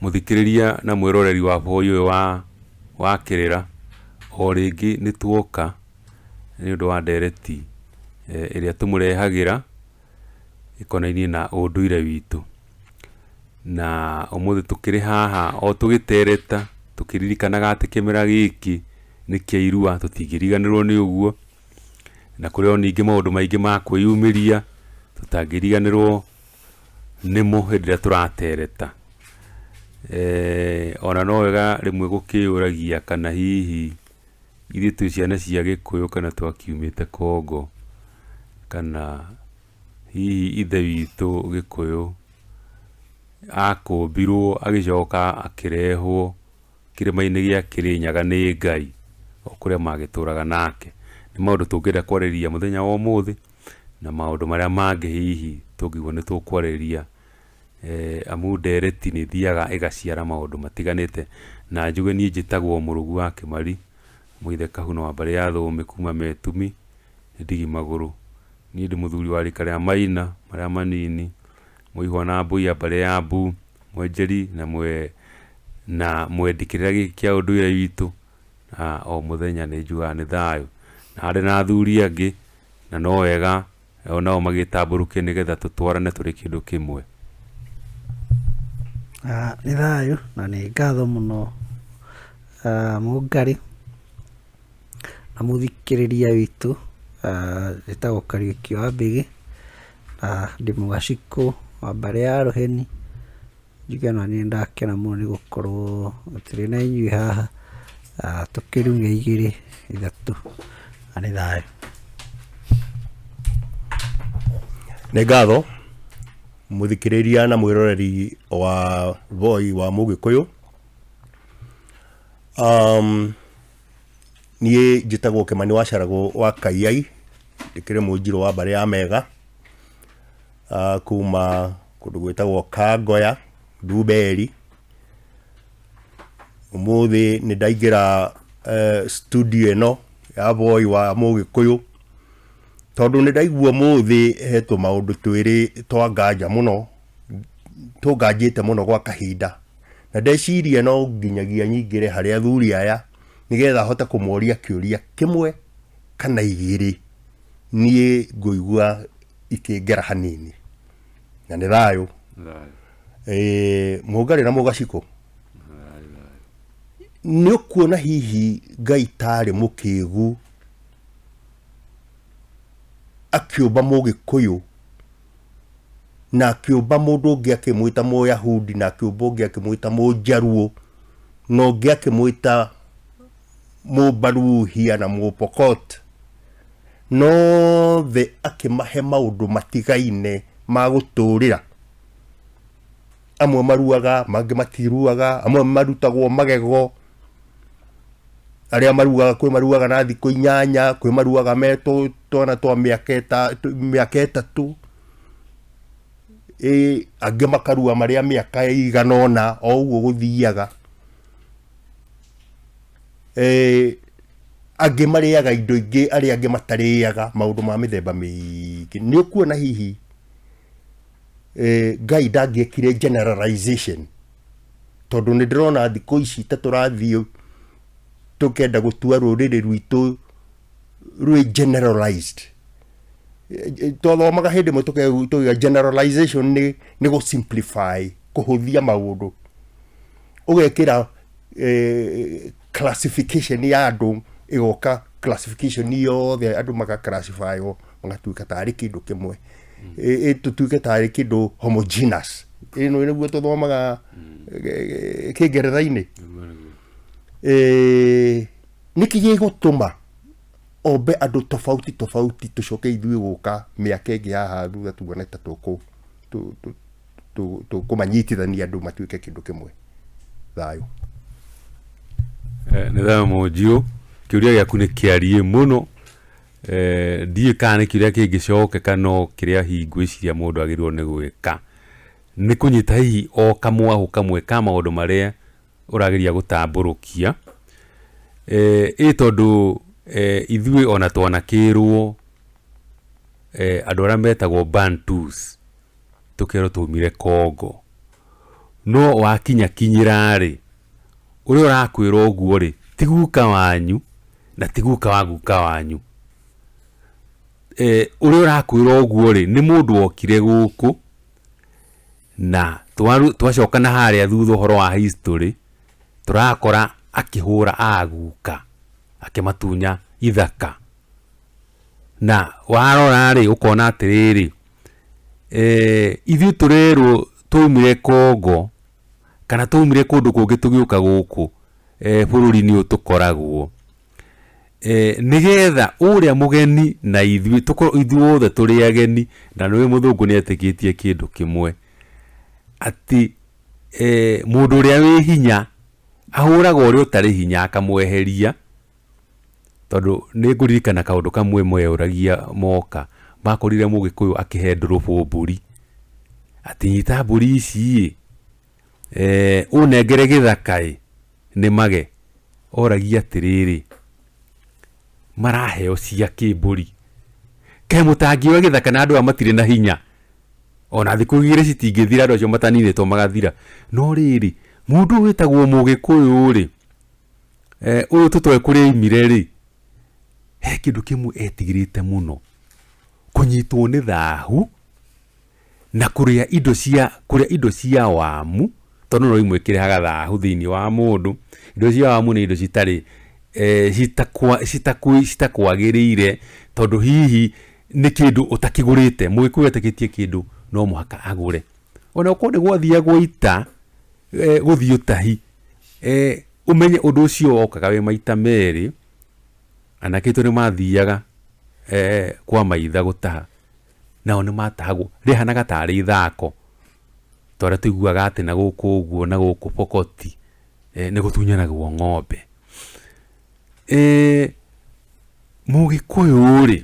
Mũthikĩrĩria na mwĩroreri wa boy ũyũ wa kĩrĩra, o rĩngĩ nĩ tuoka nĩ ũndũ wa ndereti ĩrĩa tũmũrehagĩra ĩkonainie na ũndũire witũ. Na ũmũthĩ tũkĩrĩ haha o tũgĩtereta tũkĩririkanaga atĩ kĩmera gĩkĩ nĩ kĩa irua tũtingĩriganĩrwo nĩ ũguo, na kũrĩ o ningĩ maũndũ maingĩ ma kwĩyumĩria tũtangĩriganĩrwo nĩmo hĩndĩ ĩrĩa tũratereta. Ona no wega rĩmwe gũkĩyũragia kana hihi ithuĩ twĩ ciana cia Gĩkũyũ kana twakiumĩte Congo, kana hihi ithe witũ Gĩkũyũ akũmbirwo agĩcoka akĩrehwo kĩrĩma-inĩ gĩa Kĩrĩnyaga nĩ Ngai o kũrĩa magĩtũraga nake. Nĩ maũndũ tũngĩenda kwarĩrĩria mũthenya wa ũmũthĩ, na maũndũ marĩa mangĩ hihi tũngĩigua nĩ tũkwarĩrĩria, amu ndereti nĩ ĩthiaga ĩgaciara maũndũ matiganĩte. Na njuge niĩ njĩtagwo Mũrũgu wa Kĩmari, Mũithe Kahuno wa mbarĩ ya Thũũmĩ kuma Metumi, Ndigi Magũrũ. Niĩ ndĩ mũthuri wa rika rĩa Maina marĩa manini, Mũihwa na Mbũi a mbarĩ ya Mbu, Mwenjeri na na mwendi kĩrĩra gĩkĩ kĩa ũndũire witũ, na o mũthenya nĩ njugaga nĩ thayũ. Na harĩ na athuri angĩ, na no wega onao magĩtambũrũkie nĩgetha tũtwarane tũrĩ kĩndũ kĩmwe. Nĩ thayũ na nĩ ngatho mũno Mũngarĩ na mũthikĩrĩria witũ. Njĩtagwo Kariũki wa Mbĩgĩ na ndĩ Mũgacikũ wa mbarĩ ya Rũheni. Njuge ona niĩ nĩndakena mũno nĩ gũkorwo tũrĩ na inyuĩ haha, tũkĩrume igĩrĩ ithatũ, na nĩ thayũ. Nĩ ngatho mũthikĩrĩria na mwĩroreri wa Voi wa Mũgĩkũyũ. Niĩ njĩtagwo Kĩmani wa Caragũ wa Kaiyai, ndĩkĩrĩ mũnjirũ wa mbarĩ ya Mega, kuma kũndũ gwĩtagwo Kangoya, Ndumberi. Ũmũthĩ nĩ ndaingĩra studio ĩno ya Voi wa Mũgĩkũyũ, tondũ nĩ ndaigua ũmũthĩ he tũmaũndũ twĩrĩ twa nganja mũno, tũnganjĩte mũno gwa kahinda. Na ndeciria no nginyagia nyingĩre harĩ athuri aya, nĩgetha hote kũmoria kĩũria kĩmwe kana igĩrĩ, niĩ ngũigua ikĩngera hanini. Na nĩ thayũ. Mũngarĩ na Mũgacikũ, nĩ ũkuona hihi Ngai tarĩ mũkĩgu akĩũmba Mũgĩkũyũ na akĩũmba mũndũ ũngĩ akĩmwĩta Mũyahudi na akĩũmba ũngĩ akĩmwĩta Mũnjaruo na ũngĩ akĩmwĩta Mũbaruhia na Mũpokot, nothe akĩmahe maũndũ matigaine ma gũtũrĩra. Amwe maruaga, mangĩ matiruaga, amwe marutagwo magego, arĩa maruaga kwĩ maruaga na thikũ inyanya, kwĩ maruaga me twana twa mĩaka ĩtatũ, angĩ makarua marĩ a mĩaka ĩigana ũna, o ũguo gũthiaga. Angĩ marĩaga indo ingĩ arĩa angĩ matarĩaga, maũndũ ma mĩthemba mĩingĩ. Nĩ ũkuona hihi Ngai ndangĩekire generalization, tondũ nĩ ndĩrona thikũ ici ta tũrathiĩ tũkenda gũtua rũrĩrĩ rwitũ rwĩ generalized. Twathomaga hĩndĩ ĩmwe tũkauga generalization nĩ gũ simplify, kũhũthia maũndũ. Ũgekĩra classification ya andũ, ĩgoka classification yothe andũ maka classify wo magatuĩka tarĩ kĩndũ kĩmwe. Tũtuĩke tarĩ kĩndũ homogeneous. Ĩno nĩguo tũthomaga Kĩngeretha-inĩ. Nĩkĩ gĩgũtũma ombe andũ tofauti tofauti tũcoke ithuĩ gũka mĩaka ĩngĩ haha thutha tuone ta tũkũmanyitithania andũ matuĩke kĩndũ kĩmwe? Thayũ. Nĩ thayũ Mũnjiũ, kĩũria gĩaku nĩ kĩariĩ mũno. Ndiũĩ kana nĩ kĩũria kĩngĩcokeka no kĩrĩa hihi ngwĩciria mũndũ agĩrĩirwo nĩ gwĩka nĩ kũnyita hihi o kamwahũ kamwe ka maũndũ marĩa ũrageria gũtambũrũkia. Ĩ tondũ ithuĩ ona twanakĩrwo andũ arĩa metagwo Bantus tũkerwo twaumire Congo. No wakinya kinyĩra rĩ, ũrĩa ũrakwĩra ũguo rĩ, ti guka wanyu na ti guka wa guka wanyu. Ũrĩa ũrakwĩra ũguo rĩ, nĩ mũndũ wokire gũkũ na twacoka na harĩa thutha ũhoro wa history, tũrakora akĩhũra aguka, akĩmatunya ithaka. Na warora rĩ, ũkona atĩrĩrĩ, ithuĩ tũrerwo twaumire Congo kana twaumire kũndũ kũngĩ tũgĩũka gũkũ bũrũri-inĩ ũyũ tũkoragwo. Nĩgetha ũrĩa mũgeni na ithuĩ tũkorwo ithuothe tũrĩ ageni, na nĩũĩ mũthũngũ nĩ etĩkĩtie kĩndũ kĩmwe, atĩ mũndũ ũrĩa wĩ hinya ahũraga ũrĩa ũtarĩ hinya akamweheria. Tondũ nĩ ngũririkana kaũndũ kamwe meyũragia moka, makorire mũgĩkũyũ akĩhe ndũrũbũ mbũri, atĩ nyita mbũri ici ĩ, ũnengere gĩthaka ĩ, nĩmage. Oragia atĩrĩrĩ, maraheo ciakĩ mbũri? Kaĩ mũtangĩoya gĩthaka na andũ aya matirĩ na hinya? Ona thikũ igĩrĩ citingĩthira andũ acio mataninĩtwo magathira. No rĩrĩ, mũndũ ũyũ wĩtagwo mũgĩkũyũ rĩ, ũyũ tũtoĩ kũrĩa oimire rĩ, he kĩndũ kĩmwe etigĩrĩte mũno, kũnyitwo nĩ thahu na kũrĩa indo cia, kũrĩa indo cia wamu, tondũ no imwe ikĩrehaga thahu thĩiniĩ wa mũndũ. Indo cia wamu nĩ indo citarĩ citakwagĩrĩire tondũ hihi nĩ kĩndũ ũtakĩgũrĩte. Mũgĩkũyũ etĩkĩtie kĩndũ no mũhaka agũre. Ona okorwo nĩ gwathiagwo ita, gũthiĩ ũtahi, Ũmenye ũndũ ũcio wokaga wĩ maita merĩ, anake aitũ nĩ mathiaga kwa maitha gũtaha, nao nĩ matahagwo, rĩahanaga tarĩ ithako, ta ũrĩa tũiguaga atĩ na gũkũ ũguo na gũkũ Pokot nĩ gũtunyanagwo ng'ombe. Mũgĩkũyũ rĩ,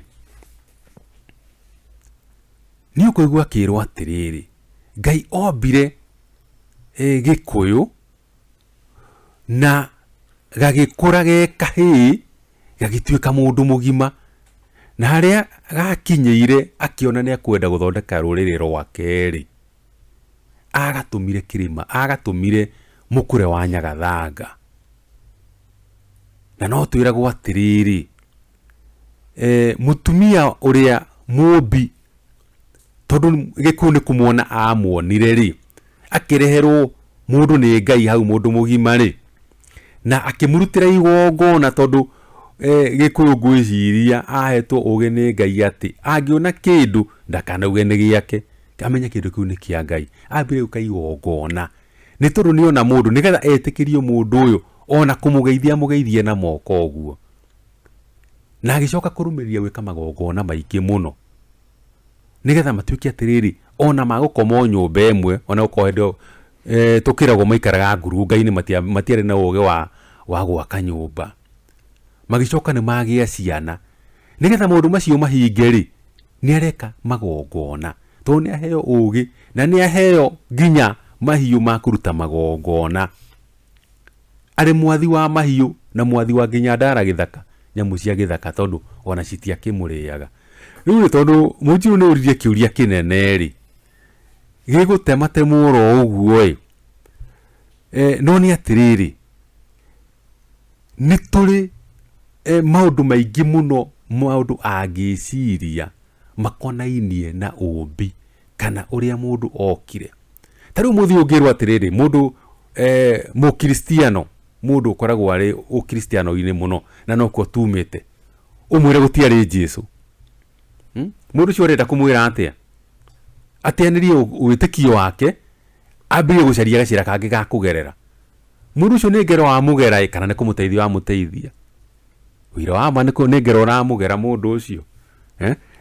nĩ ũkũigua akĩrwo atĩrĩrĩ, Ngai ombire Gĩkũyũ na gagĩkũra ge kahĩĩ gagĩtuĩka mũndũ mũgima. Na harĩa gakinyĩire akĩona nĩ ekwenda gũthondeka rũrĩrĩ rwake rĩ, agatũmire kĩrĩma, agatũmire mũkũre wa Nyagathanga. Na no twĩragwo atĩrĩrĩ, mũtumia ũrĩa mũmbi tondũ Gĩkũyũ nĩ kũmwona amuonire rĩ, akĩreherwo mũndũ nĩ Ngai hau mũndũ mũgima rĩ, na akĩmũrutĩra igongona tondũ Gĩkũyũ ngwĩciria ahetwo ũgĩ nĩ Ngai atĩ angĩona kĩndũ ndakanauge nĩ gĩake, amenye kĩndũ kĩu nĩ kĩa Ngai. Ambire gwĩka igongona nĩ tondũ nĩ ona mũndũ nĩgetha etĩkĩrio mũndũ ũyũ ona kũmũgeithia amũgeithie na moko ũguo. Na agĩcoka kũrũmĩrĩria gwĩka magongona maingĩ mũno. Nĩgetha matuĩke atĩrĩrĩ, ona magũkoma o nyũmba ĩmwe, ona gũkorwo hĩndĩ ĩyo tũkĩragwo maikaraga ngurunga-inĩ matiarĩ na ũgĩ wa gwaka nyũmba. Magĩcoka nĩ magĩa ciana, nĩgetha maũndũ macio mahinge rĩ, nĩ areka magongona, tondũ nĩ aheo ũgĩ na nĩ aheo nginya mahiũ ma kũruta magongona. Arĩ mwathi wa mahiũ na mwathi wa nginya ndara gĩthaka, nyamũ cia gĩthaka tondũ ona citiakĩmũrĩaga. Rĩu rĩ, tondũ Mũnjirũ nĩ ũririe kĩũria kĩnene rĩ, gĩgũtematemwo oro ũguo ĩ, no nĩ atĩrĩrĩ, nĩ tũrĩ maũndũ maingĩ mũno mũndũ angĩciria makonainie na ũmbi kana ũrĩa mũndũ okire. Ta rĩu ũmũthĩ ũngĩrwo atĩrĩrĩ, mũndũ mũkristiano, mũndũ ũkoragwo arĩ ũkristiano-inĩ mũno na nokuo tumĩte, ũmwĩre gũtiarĩ Jesu. Mũndũ ũcio ũrenda kũmwĩra atĩa? Ateanĩrie wĩtĩkio wake, ambĩrĩrie gũcaria gacĩra kangĩ ga kũgerera. Mũndũ ũcio nĩ ngero wamũgera ĩ, kana nĩ kũmũteithia wamũteithia? Ũira wa ma nĩ ngero ũramũgera mũndũ ũcio.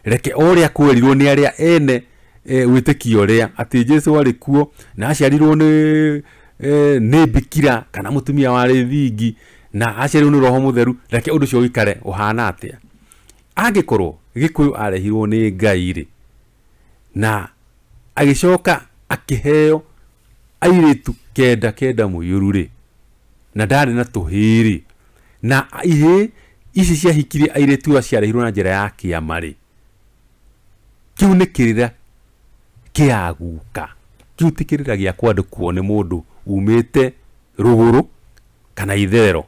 Reke o ũrĩa kwerirwo nĩ arĩa ene wĩtĩkio ũrĩa atĩ Jesu arĩ kuo na aciarirwo nĩ bikira kana mũtumia warĩ thingi na aciarirwo nĩ Roho Mũtheru, reke ũndũ ũcio ũikare ũhana atĩa. Angĩkorwo Gĩkũyũ arehirwo nĩ Ngai rĩ, na agĩcoka akĩheo airĩtu kenda kenda mũiyũru rĩ, na ndarĩ na tũhĩĩ rĩ, na ihĩĩ ici ciahikirie airĩtu aya ciarehirwo na njĩra ya kĩama rĩ, kĩu nĩ kĩrĩra kĩa guka. Kĩu ti kĩrĩra gĩa kwandĩkwo nĩ mũndũ umĩte rũgũrũ kana itherero,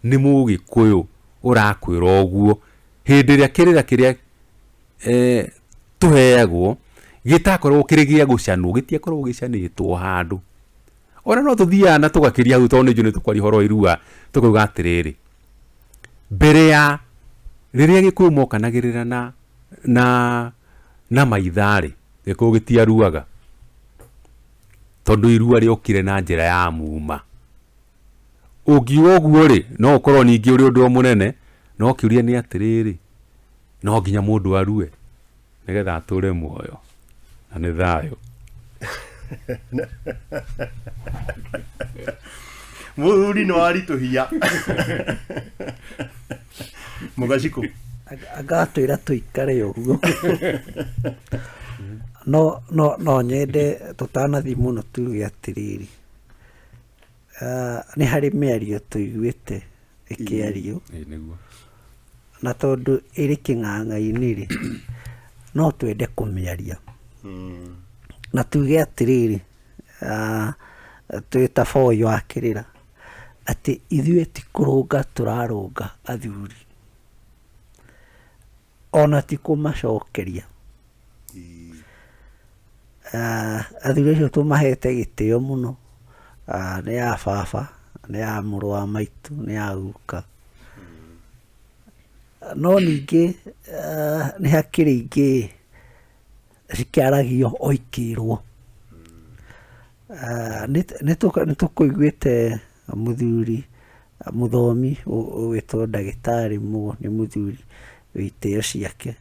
nĩ Mũgĩkũyũ ũrakwĩra ũguo. Hĩndĩ ĩrĩa kĩrĩra kĩrĩa tũheagwo gĩtakoragwo kĩrĩ gĩa gũcanwo, gĩtiakoragwo gĩcanĩtwo handũ. Ona no tũthiaga na tũgakĩria hau tondũ nĩ njũĩ nĩ tũkwaria ũhoro wa irua, tũkauga atĩrĩrĩ, mbere ya rĩrĩa Gĩkũyũ mokanagĩrĩra na maitha-rĩ, Gĩkũyũ gĩtiaruaga, tondũ irua rĩokire na njĩra ya muma. Ũngiuga ũguo rĩ, no ũkorwo ningĩ ũrĩ ũndũ mũnene, no kĩũria nĩ atĩrĩrĩ, no nginya mũndũ arue nĩgetha atũre muoyo, na nĩ thayũ. Mũthuri nĩ waritũhia. Mũgacikũ. Agatwĩra tũikare ũguo. No no no nyende tũtanathiĩ mũno tuge atĩrĩrĩ, nĩ harĩ mĩario tũiguĩte ĩkĩario. Ĩĩ nĩguo. Na tondũ ĩrĩ kĩng'ang'a-inĩ rĩ, no twende kũmĩaria. Na tuge atĩrĩrĩ, twĩ ta boy wa kĩrĩra, atĩ ithuĩ ti kũrũnga tũrarũnga athuri, ona ti kũmacokeria. Athuri acio tũmahete gĩtĩo mũno, nĩ a baba, nĩ a mũrũ wa maitũ, nĩ a guka. No ningĩ nĩ hakĩrĩ ingĩ cikĩaragio o ikĩrwo. Nĩ tũkũiguĩte mũthuri mũthomi ũgwĩtwo ndagĩtarĩ Mũgo, nĩ mũthuri wĩ itĩo ciake.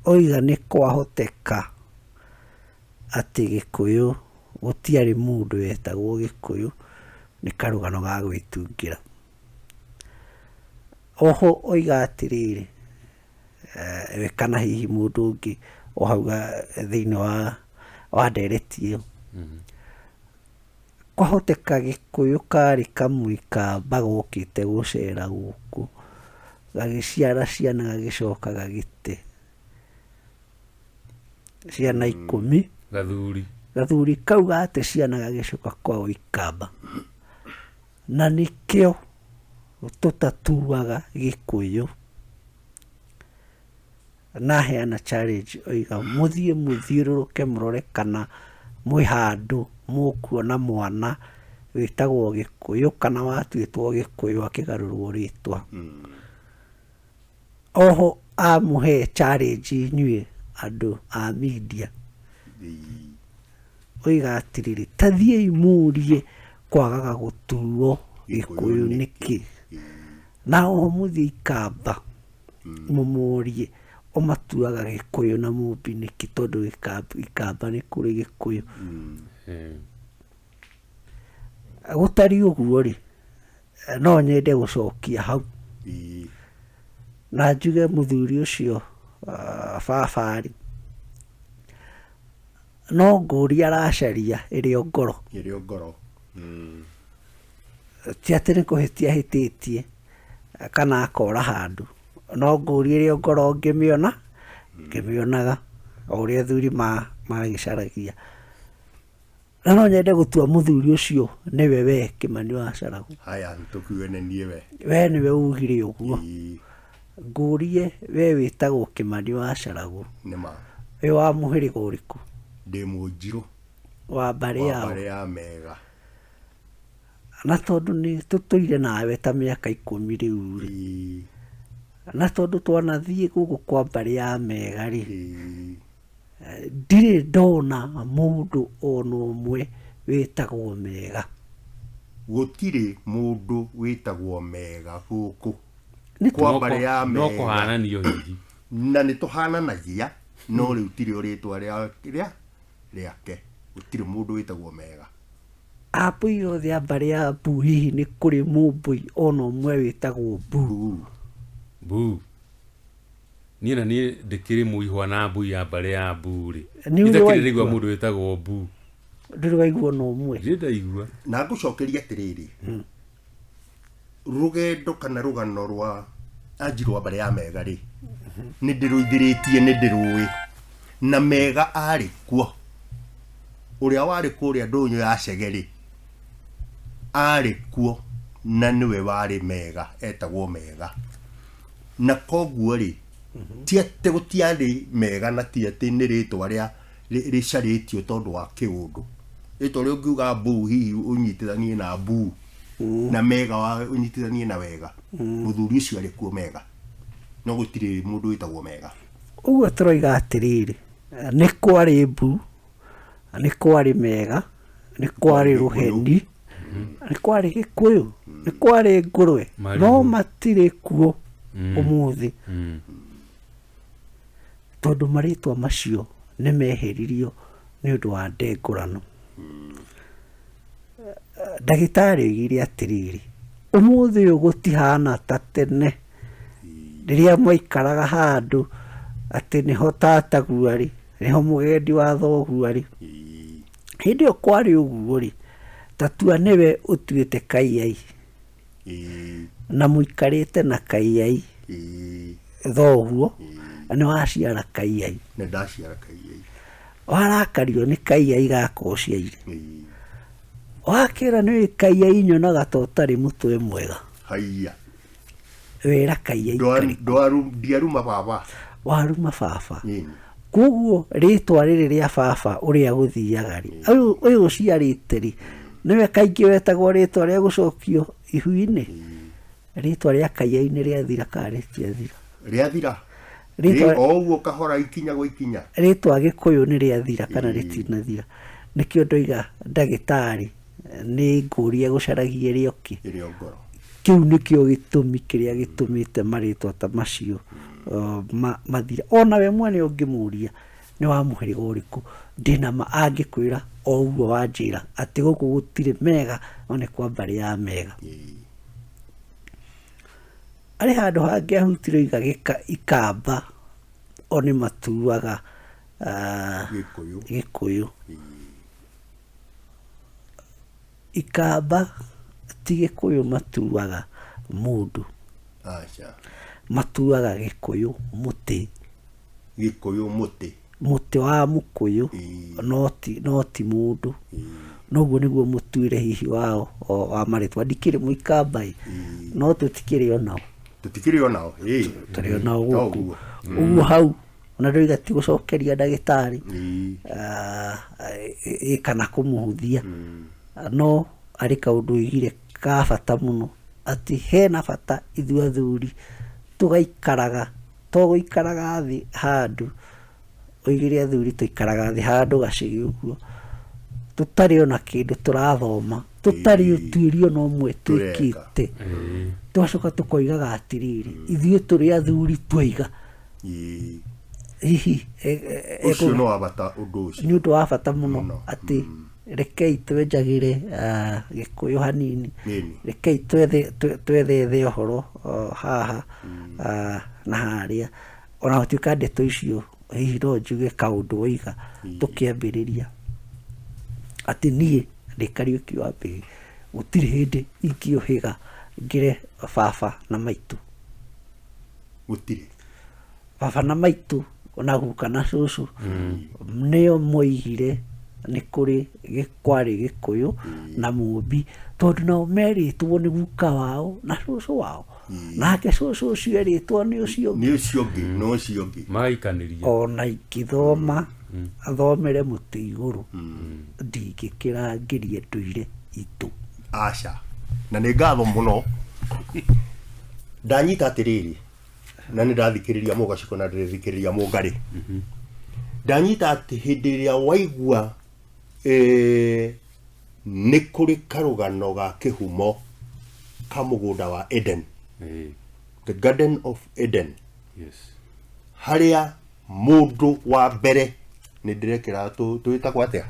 Oiga nĩ kwahoteka atĩ Gĩkũyũ gũtiarĩ mũndũ wetagwo Gĩkũyũ, nĩ karũgano ga gwĩtungĩra. Oho oiga atĩrĩrĩ, we kana hihi mũndũ ũngĩ o hau thĩinĩ wa ndereti ĩyo, kwahoteka Gĩkũyũ karĩ kamũikamba gokĩte gũcera gũkũ, gagĩciara ciana gagĩcoka gagĩte ciana 10. Gathuri. Gathuri kau gate ciana gagĩcoka kwao ikamba. Na nĩkĩo tũtatuaga Gĩkũyũ. Na heana challenge oiga mũthiĩ mũthiũrũrũke mũrore kana mwĩ handũ mũkuona mwana wĩtagwo Gĩkũyũ kana watuĩtwo Gĩkũyũ akĩgarũrwo rĩtwa. Oho amũhe challenge inyuĩ andũ a media. Oiga atĩrĩrĩ, ta thiĩi mũrie kwagaga gũtuo Gĩkũyũ nĩkĩ. Na oho mũthiĩ ikamba mũmorie o matuaga Gĩkũyũ na Mũmbi nĩkĩ, tondũ ikamba nĩ kũrĩ Gĩkũyũ. Gũtariĩ ũguo rĩ, no nyende gũcokia hau. Na njuge mũthuri ũcio baba rĩ, no ngũria aracaria ĩrĩ o ngoro. Ĩrĩ o ngoro. Ti atĩ nĩ kũhĩtia ahĩtĩtie kana akora handũ, no ngũria ĩrĩ o ngoro ngĩmĩona, ngĩmĩonaga o ũrĩa athuri magĩcaragia. Na no nyende gũtua mũthuri ũcio nĩwe we Kĩmani wa Caragu. Haya, tũkiuge nĩ niĩ we. We nĩwe ugire ũguo. Ngũrie we wĩtagwo Kĩmani wa Caragu. Nĩ ma. Wĩ wa mũhĩrĩga ũrĩkũ? Ndĩ Mũnjirũ. Wa mbarĩ Wa yao? mbarĩ ya Mega. Na tondũ nĩ tũtũire nawe ta mĩaka 10 rĩu rĩ. Na tondũ twanathiĩ gũkũ kwa mbarĩ ya Mega rĩ. Ndirĩ ndona mũndũ ona ũmwe wĩtagwo Mega. Gũtirĩ mũndũ wĩtagwo Mega gũkũ. Nĩ Kwa mbarĩ ya No Mega. kũhananio hihi. Na nĩ tũhananagia, no rĩu tirĩ o rĩtwa rĩake. Gũtirĩ mũndũ wĩtagwo Mega. Ambũi othe a mbarĩ ya Mbu hihi nĩ kũrĩ mũmbũi ona ũmwe wĩtagwo Mbu. Mbu. Niĩ na niĩ ndĩkĩrĩ mũihwa na mbui ya mbarĩ ya Mbu rĩ. Nĩ ũrĩ Itakĩrĩ waigua? ndaigua mũndũ wĩtagwo Mbu. Ndũrĩ waigua ona ũmwe? Ndirĩ ndaigua. Na ngũcokeria atĩrĩrĩ, rũgendo kana rũgano rwa Anjirũ wa mbarĩ ya Mega rĩ, nĩ ndĩrũithĩrĩtie, nĩ ndĩrũĩ. Na mega arĩ kuo, ũrĩa warĩ kũrĩa ndũnyũ ya Cegeri arĩ kuo, na nĩwe warĩ mega, etagwo mega. Na koguo rĩ, ti atĩ gũtiarĩ mega, na ti atĩ nĩ rĩtwa rĩa rĩcarĩtio tondũ wa kĩũndũ. Rĩtwa rĩa ũngiuga mbuu, hihi ũnyitithanie na mbuu, na mega wa ũnyitithanie na wega. Mũthuri ũcio arĩ kuo mega, no gũtirĩ mũndũ wĩtagwo mega. Ũguo tũroiga atĩrĩrĩ, nĩ kwarĩ mbu, nĩ kwarĩ mega, nĩ kwarĩ rũheni, nĩ kwarĩ gĩkũyũ, nĩ kwarĩ ngũrwe, no matirĩ kuo ũmũthĩ, tondũ marĩtwa macio nĩ meheririo nĩ ũndũ wa ndengũrano. Ndagĩtarĩ oigire atĩrĩrĩ, ũmũthĩ ũyũ gũtihana ta tene rĩrĩa mwaikaraga handũ atĩ nĩho tataguo arĩ, nĩho mũgendi wa thoguo arĩ. Hĩndĩ ĩyo kwarĩ ũguo rĩ, ta tua nĩwe ũtuĩte kaiyai na mũikarĩte na kaiyai thoguo, na nĩ waciara kaiyai. Nĩ ndaciara kaiyai. Warakario nĩ kaiyai gaka ũciaire. Wakĩra nĩ kaiyai nyonaga ta ũtarĩ mũtwe mwega. Haiya. Wĩra kaiyai karĩkũ? Ndiaruma baba. Waruma baba. Koguo rĩtwa rĩrĩ rĩa baba ũrĩa gũthiaga rĩ, ũyũ ũciarĩte rĩ, nĩwe kaingĩ wetagwo rĩtwa rĩa gũcokio ihu-inĩ. Rĩtwa rĩa kaiyai nĩ rĩathira kana rĩtiathira? Rĩathira. O ũguo kahora ikinya gwa ikinya. Rĩtwa Gĩkũyũ nĩ rĩathira kana rĩtinathira? Nĩkĩo ndoiga ndagĩtarĩ nĩ ngũria gũcaragia ĩrĩa ũkĩ. Ĩrĩa ngoro. Kĩu nĩkĩo gĩtũmi kĩrĩa gĩtũmĩte marĩtwa ta macio mathire. Ona we mwene ũngĩmũria nĩ wa mũhĩrĩga ũrĩkũ, ndĩna ma angĩkwĩra o ũguo wanjĩra atĩ gũkũ gũtirĩ mega no nĩ kwa mbarĩ ya mega. Arĩ handũ hangĩ ahutire oiga ikamba o nĩ matuaga Gĩkũyũ. Gĩkũyũ. Ikamba ti Gĩkũyũ matuaga mũndũ. Aca. Matuaga Gĩkũyũ mũtĩ. Gĩkũyũ mũtĩ. Mũtĩ wa mũkũyũ, no ti mũndũ. Noguo nĩguo mũtuĩre hihi wao wa marĩtwa. Ndikĩrĩ mũikamba ĩ, no tũtikĩrĩ onao. Tũtikĩrĩ onao, ĩĩ. Tũrĩ onao gũkũ. Ũguo hau ona ndoiga ti gũcokeria ndagĩtarĩ kana kũmũhũthia, no arĩ kaũndũ oigire ka bata mũno, atĩ hena bata ithuĩ athuri tũgaikaraga, to gũikaraga thĩ handũ, oigire athuri tũikaraga thĩ handũ gacĩgĩ ũguo, tũtarĩ ona kĩndũ tũrathoma, tũtarĩ ũtuĩria ona ũmwe twĩkĩte, tũgacoka tũkoigaga atĩrĩrĩ, ithuĩ tũrĩ athuri twoiga. Hihi Ũcio nĩ wa bata ũndũ ũcio. Nĩ ũndũ wa bata mũno atĩ rekei twenjagĩre Gĩkũyũ hanini, rekei twethethe ũhoro haha na harĩa, ona gũtuĩka ndeto icio hihi no njuge kaũndũ woiga tũkĩambĩrĩria atĩ niĩ ndĩ Kariũki wa Mbĩgĩ, gũtirĩ hĩndĩ ingĩũhĩga ngĩre baba na maitũ. Gũtirĩ. Baba na maitũ ona guka na cũcũ nĩo moigire nĩ kũrĩ kwarĩ Gĩkũyũ na Mũmbi, tondũ nao merĩtwo nĩ guka wao na cũcũ wao, nake cũcũ ũcio erĩtwo nĩ ũcio ũngĩ. Nĩ ũcio ũngĩ, na ũcio ũngĩ. Magaikanĩria. Ona ingĩthoma athomere mũtĩ igũrũ, ndingĩkĩrangĩria ndũire itũ. Aca. Na nĩ ngatho mũno. Ndanyita atĩrĩrĩ, na nĩ ndathikĩrĩria Mũgaciko na ndĩrĩthikĩrĩria Mũngarĩ. Ndanyita atĩ hĩndĩ ĩrĩa waigua nĩ kũrĩ karũgano ga kĩhumo ka mũgũnda wa Eden. The Garden of Eden. Harĩa mũndũ wa mbere nĩ ndĩrekĩra tũĩtagwo atĩa?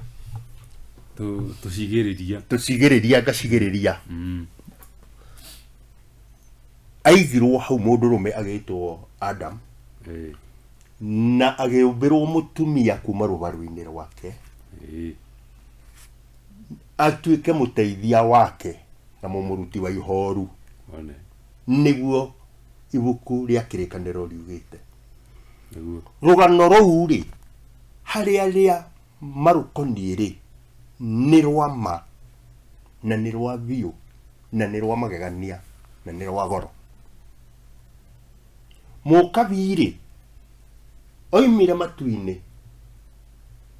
Tũcigĩrĩria. Tũcigĩrĩria, ngacigĩrĩria. Aigirwo hau mũndũrũme agĩtwo Adam. Na agĩũmbĩrwo mũtumia kuma rũbaru-inĩ rwake. Atuĩke mũteithia wake na mũmũruti wa ihoru. Nĩguo ibuku rĩa kĩrĩkanĩro riugĩte. Rũgano rũu rĩ, Harĩ arĩa marũkoniĩ rĩ, nĩ rwa ma, na nĩ rwa biũ, na nĩ rwa magegania, na nĩ rwa goro. Mũkabi-rĩ, oimire matu-inĩ,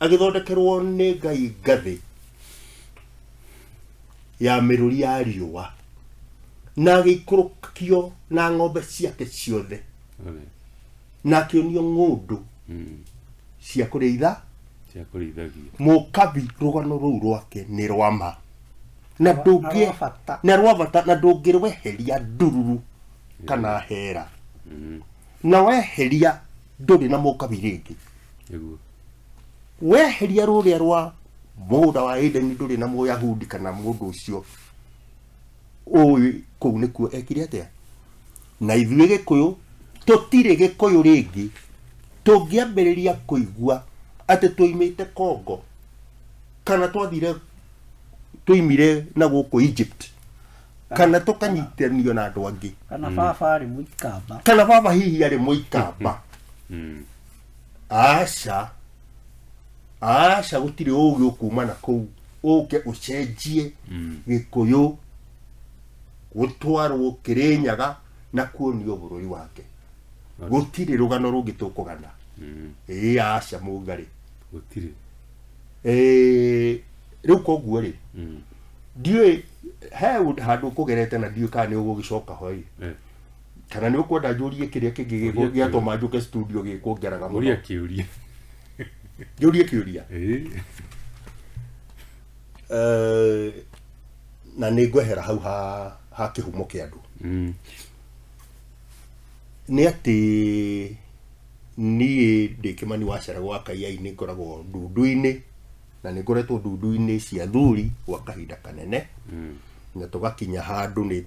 agĩthondekerwo nĩ Ngai ngathĩ ya mĩrũri ya riũa, na agĩikũrũkio na ng'ombe ciake ciothe. Na akĩonio ng'ũndũ cia kũrĩitha cia kũrĩithagia. Mũkabi rũgano rũu rwake nĩ rwa ma na Na ndũngĩ rwa bata. Na rwa bata, na ndũngĩrweheria ndururu kana hera, na weheria ndũrĩ na mũkabi rĩngĩ. Weheria rũrĩa rwa mũgũnda wa Edeni, ndũrĩ na Mũyahudi kana mũndũ ũcio ũĩ kũu nĩkuo ekire atĩa. Na ithuĩ Gĩkũyũ tũtirĩ Gĩkũyũ rĩngĩ tũngĩambĩrĩria kũigua atĩ tũimĩte Congo kana twathire tũimire na gũkũ Egypt kana tũkanyitanio na andũ angĩ. Kana baba arĩ Mũikamba. Kana baba hihi arĩ Mũikamba. Aca, aca, gũtirĩ ũgĩ ũkuma na kũu ũke ũcenjie Gĩkũyũ gũtwarwo Kĩrĩnyaga na kuonio bũrũri wake. Gũtirĩ rũgano rũngĩ tũkũgana. Ĩĩ, aca, mũngarĩ. Gũtirĩ. Rĩu koguo rĩ, ndiũĩ he handũ ũkũgerete na ndiũĩ kana nĩ ũgũgĩcoka ho ĩ, kana nĩ ũkwenda njũrie kĩrĩa kĩngĩ. Ũria. Gĩatũma njũke studio gĩkũngeraga mũno. Ũria kĩũria. Njũrie kĩũria? Na nĩ ngwehera hau ha kĩhumo kĩa andũ. Nĩ atĩ niĩ ndĩ Kĩmani wa Ceragwo wa Kaiyai, nĩ ngoragwo ndundu-inĩ na nĩ ngoretwo ndundu-inĩ cia athuri gwa kahinda kanene, na tũgakinya handũ nĩ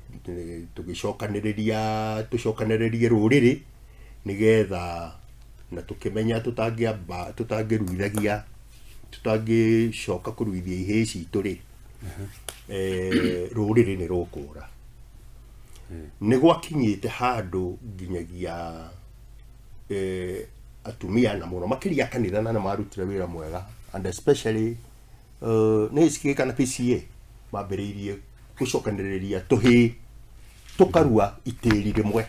tũgĩcokanĩrĩria, tũcokanĩrĩrie rũrĩrĩ nĩgetha na tũkĩmenya tũtangĩamba tũtangĩruithagia, tũtangĩcoka kũruithia ihĩĩ citũ rĩ, rũrĩrĩ nĩ rũkũra. Nĩ gwakinyĩte handũ nginyagia atumia na mũno makĩria kanitha na nĩ marutire wĩra mwega, and especially nĩ HK kana PCA mambĩrĩirie gũcokanĩrĩria tũhĩĩ tũkarua itĩri rĩmwe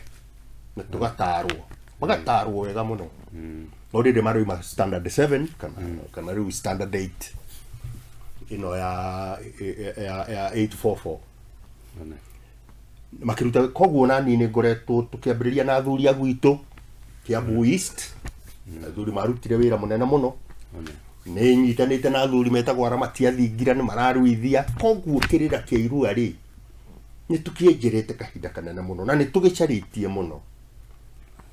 na tũgatarwo, magatarwo wega mũno. No rĩrĩ maroima standard 7 kana rĩu standard 8 ĩno ya 844. Makĩruta. Koguo nani nĩ ngoretwo tũkĩambĩrĩria na athuri a gwitũ Kiambu East. Athuri marutire wĩra mũnene mũno. Nĩ nyitanĩte na athuri metagwo aramati a thingira, nĩ mararuithia. Koguo kĩrĩra kĩa irua rĩ, nĩ tũkĩenjerete kahinda kanene mũno na nĩ tũgĩcarĩtie mũno.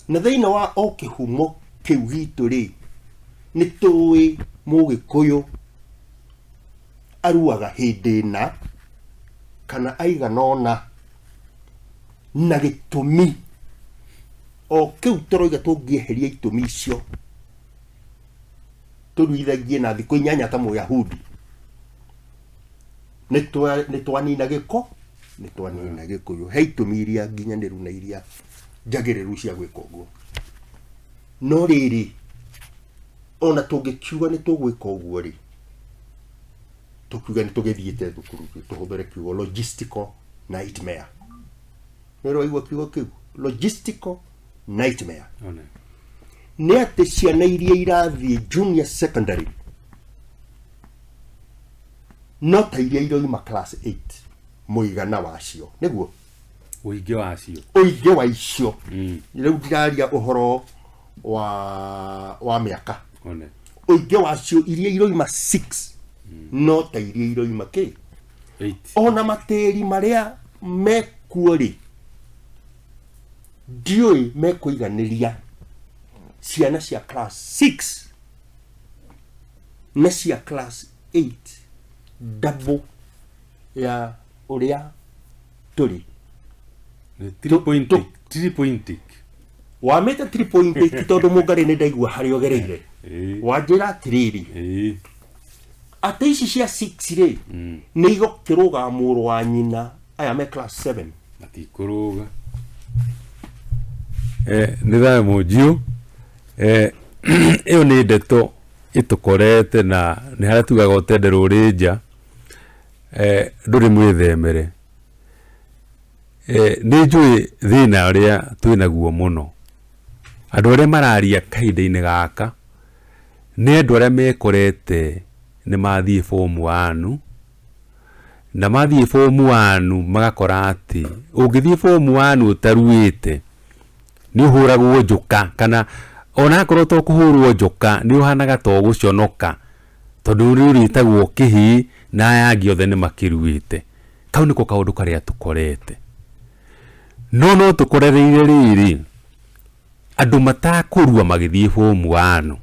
Na thĩinĩ wa o kĩhumo kĩu gitũ rĩ, nĩ tũĩ Mũgĩkũyũ aruaga hĩndĩ ĩna kana aigana ũna, na gĩtũmi o kĩu tũroiga. Tũngĩeheria itũmi icio, tũruithagie na thikũ 8 ta Mũyahudi, nĩ twanina gĩko, nĩ twanina Gĩkũyũ. He itũmi iria nginyanĩru na iria njagĩrĩru cia gwĩka ũguo. No rĩrĩ, ona tũngĩkiuga nĩ tũgwĩka ũguo rĩ, tũkiuga nĩ tũgĩthiĩte thukuru, tũhũthĩre kiugo logistical nightmare. Nĩ ũraigua kiugo kĩu, logistical nightmare? Nĩ atĩ ciana iria irathiĩ junior secondary no ta iria iroima class 8 mũigana wacio nĩguo. Ũingĩ wacio. Ũingĩ wa icio. Rĩu ndiraria ũhoro wa mĩaka. Ũingĩ wacio, iria iroima 6 no ta iria iroima kĩ? 8. Ona matĩri marĩa mekuo rĩ, ndiũĩ mekũiganĩria ciana cia class 6 na cia class 8 double ya ũrĩa tũrĩ. Nĩ 3.8, 3.8. Wamĩte 3.8 tondũ mũngarĩ nĩ ndaigua harĩa ũgereire. Wanjĩra atĩrĩrĩ, atĩ ici cia 6 rĩ, nĩ igũkĩrũga mũrũ wa nyina aya me class 7. Matikũrũga. Nĩ thayũ mũnjiũ. Ĩyo nĩ ndeto. Ĩtũkorete na nĩ harĩa tugaga ũtende rũrĩ nja, ndũrĩ mwĩthemere. Nĩ njũĩ thĩna ũrĩa twĩnaguo mũno. Andũ arĩa mararia kahinda-inĩ gaka nĩ andũ arĩa mekorete nĩ mathiĩ form one, na mathiĩ form one magakora atĩ ũngĩthiĩ form one ũtaruĩte nĩ ũhũragwo njoka, kana onakorwo to kũhũrwo njoka nĩ ũhanaga ta ũgũconoka, tondũ nĩ ũrĩtagwo kĩhĩĩ na aya angĩ othe nĩ makĩruĩte. Kau nĩko kaũndũ karĩa tũkorete. No no tũkorereire rĩrĩ, andũ matakũrua magĩthiĩ form one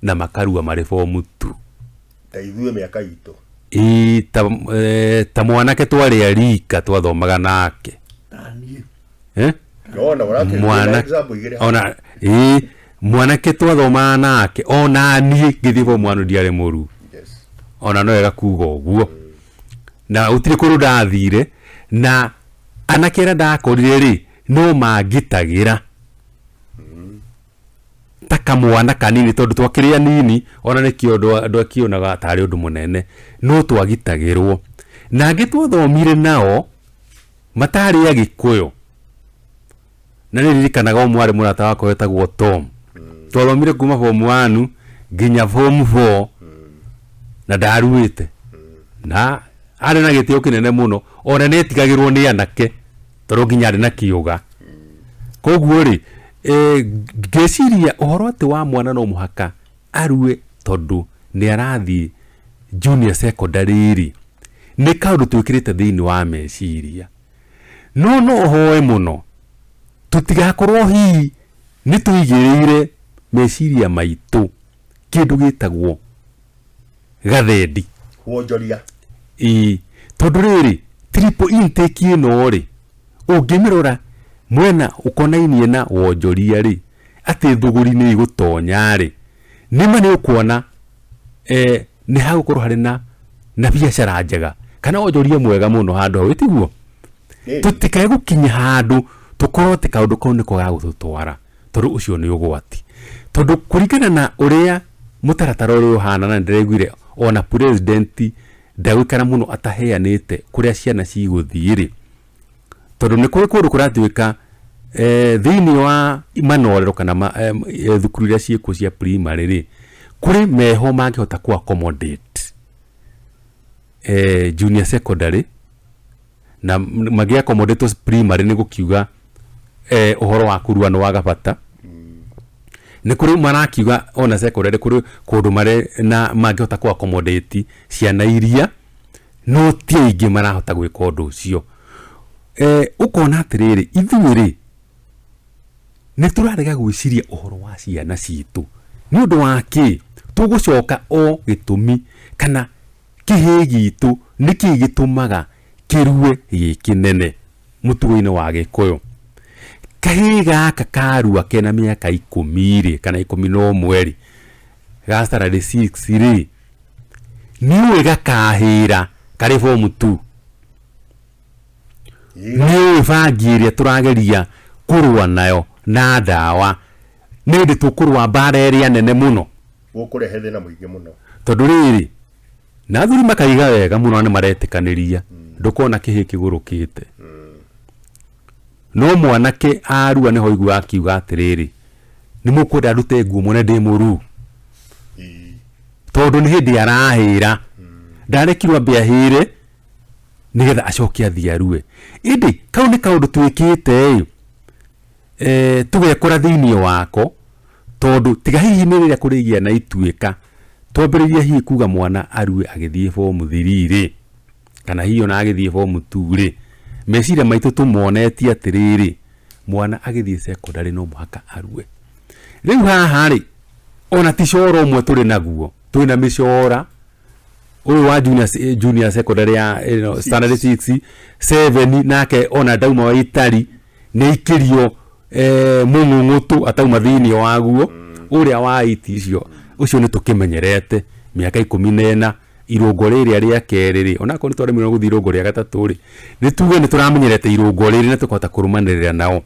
na makarua marĩ form two. Ta ithuĩ mĩaka itũ. Ĩĩ, ta mwanake twarĩ a rika twathomaga nake. Taniĩ. Eh? Ona ũrakĩrĩ Mwana- example igĩrĩ. Ona ĩĩ, mwanake twathomaga nake, ona niĩ ngĩthiĩ form one ndiarĩ mũru. Yes. Ona no wega kuga ũguo. Na gũtirĩ kũndũ ndathire, na anake arĩa ndakorire rĩ, no mangitagĩra ta kamwana kanini, tondũ twakĩrĩ anini, ona nĩkĩo andũ akĩonaga tarĩ ũndũ mũnene, no twagitagĩrwo. Na angĩ twathomire nao matarĩ Agĩkũyũ, na nĩ ririkanaga ũmwe arĩ mũrata wakwa wetagwo Tom. Twathomire kuma form 1 nginya form 4 na ndaruĩte, na arĩ na gĩtĩo kĩnene mũno, ona nĩ etigagĩrwo nĩ anake tondũ nginya arĩ na kĩũga. Koguo rĩ, ngĩciria ũhoro atĩ wa mwana no mũhaka arue tondũ nĩ arathiĩ junior secondary rĩ, nĩ kaũndũ twĩkĩrĩte thĩinĩ wa meciria. No no hoe mũno tũtigakorwo hihi nĩ tũigĩrĩire meciria maitũ kĩndũ gĩtagwo gathendi. Wonjoria. Ĩĩ, tondũ rĩrĩ, triple intake ĩno rĩ, ũngĩmĩrora mwena ũkonainie na wonjoria rĩ, atĩ thũgũri nĩ igũtonya rĩ, nĩma nĩ ũkuona, nĩ hagũkorwo harĩ na biacara njega kana wonjoria mwega mũno handũ hau, tiguo? Tũtikae gũkinya handũ tũkorwo atĩ kaũndũ kau nĩko gagũtũtwara, tondũ ũcio nĩ ũgwati. Tondũ kũringana na ũrĩa mũtaratara ũrĩa ũhana, na nĩndĩraiguire ona president ndegũikara mũno ataheanĩte kũrĩa ciana cigũthiĩ rĩ, tondũ nĩ kũrĩ kũndũ kũratuĩka, thĩinĩ wa manorero kana thukuru iria ciĩkuo cia primary rĩ, kũrĩ meho mangĩhota kũ accommodate, junior secondary, na mangĩ accommodate primary nĩ gũkiuga, ũhoro wa kũrua nĩ waga bata. Nĩ kũrĩ marakiuga ona secondary kũrĩ kũndũ marĩ na mangĩhota kũ accommodate ciana iria, no ti aingĩ marahota gwĩka ũndũ ũcio. Ũkona atĩrĩrĩ, ithuĩ rĩ, nĩ tũrarega gwĩciria ũhoro wa ciana citũ. Nĩ ũndũ wa kĩ? Tũgũcoka o gĩtũmi kana kĩhĩĩ gitũ nĩkĩ gĩtũmaga kĩrue gĩ kĩnene mũtugo-inĩ wa Gĩkũyũ. Kahĩĩ gaka karua kena mĩaka ikũmi rĩ, kana ikũmi na ũmwe rĩ, ga standard 6 rĩ, nĩũĩ gakahĩra karĩ form 2. Nĩũĩ bangi ĩrĩa tũrageria kũrũa nayo na ndawa, nĩ hĩndĩ tũkũrũa mbara ĩrĩa nene mũno. Gũkũrehe thĩna mũingĩ mũno. Tondũ rĩrĩ, na athuri makaiga wega mũno na nĩ maretĩkanĩria, ndũkona kĩhĩĩ kĩgũrũkĩte. No mwanake arua nĩho aiguaga akiuga atĩrĩrĩ, nĩ mũkwenda ndute nguo muone ndĩ mũruu. Tondũ nĩ hĩndĩ arahĩra. Ndarekirwo ambe ahĩre nĩgetha acoke athiĩ arue. Ĩndĩ kau nĩ kaũndũ twĩkĩte ĩ, tũgekora thĩinĩ wako, tondũ tiga hihi nĩ rĩrĩa kũrĩgĩa na ituĩka, twambĩrĩrie hihi kuga mwana arue agĩthiĩ form 3 rĩ, kana hihi ona agĩthiĩ form 2 rĩ, meciria maitũ tũmonetie atĩrĩrĩ, mwana agĩthiĩ secondary no mũhaka arue. Rĩu haha rĩ, ona ti cora ũmwe tũrĩ naguo, twĩ na mĩcora ũyũ wa junior secondary ya, standard 6, 7, nake ona ndauma wa itari nĩ aikĩrio, mũng'ũng'ũtũ atauma thĩinĩ waguo, ũrĩa wa 8 icio, ũcio nĩ tũkĩmenyerete mĩaka ikũmi na ĩna, irũngo rĩrĩa rĩa kerĩ rĩ, onakorwo nĩ twaremirwo gũthiĩ irũngo rĩa gatatũ rĩ, nĩ tuge nĩ tũramenyerete irũngo rĩrĩ na tũkahota kũrũmanĩrĩra nao.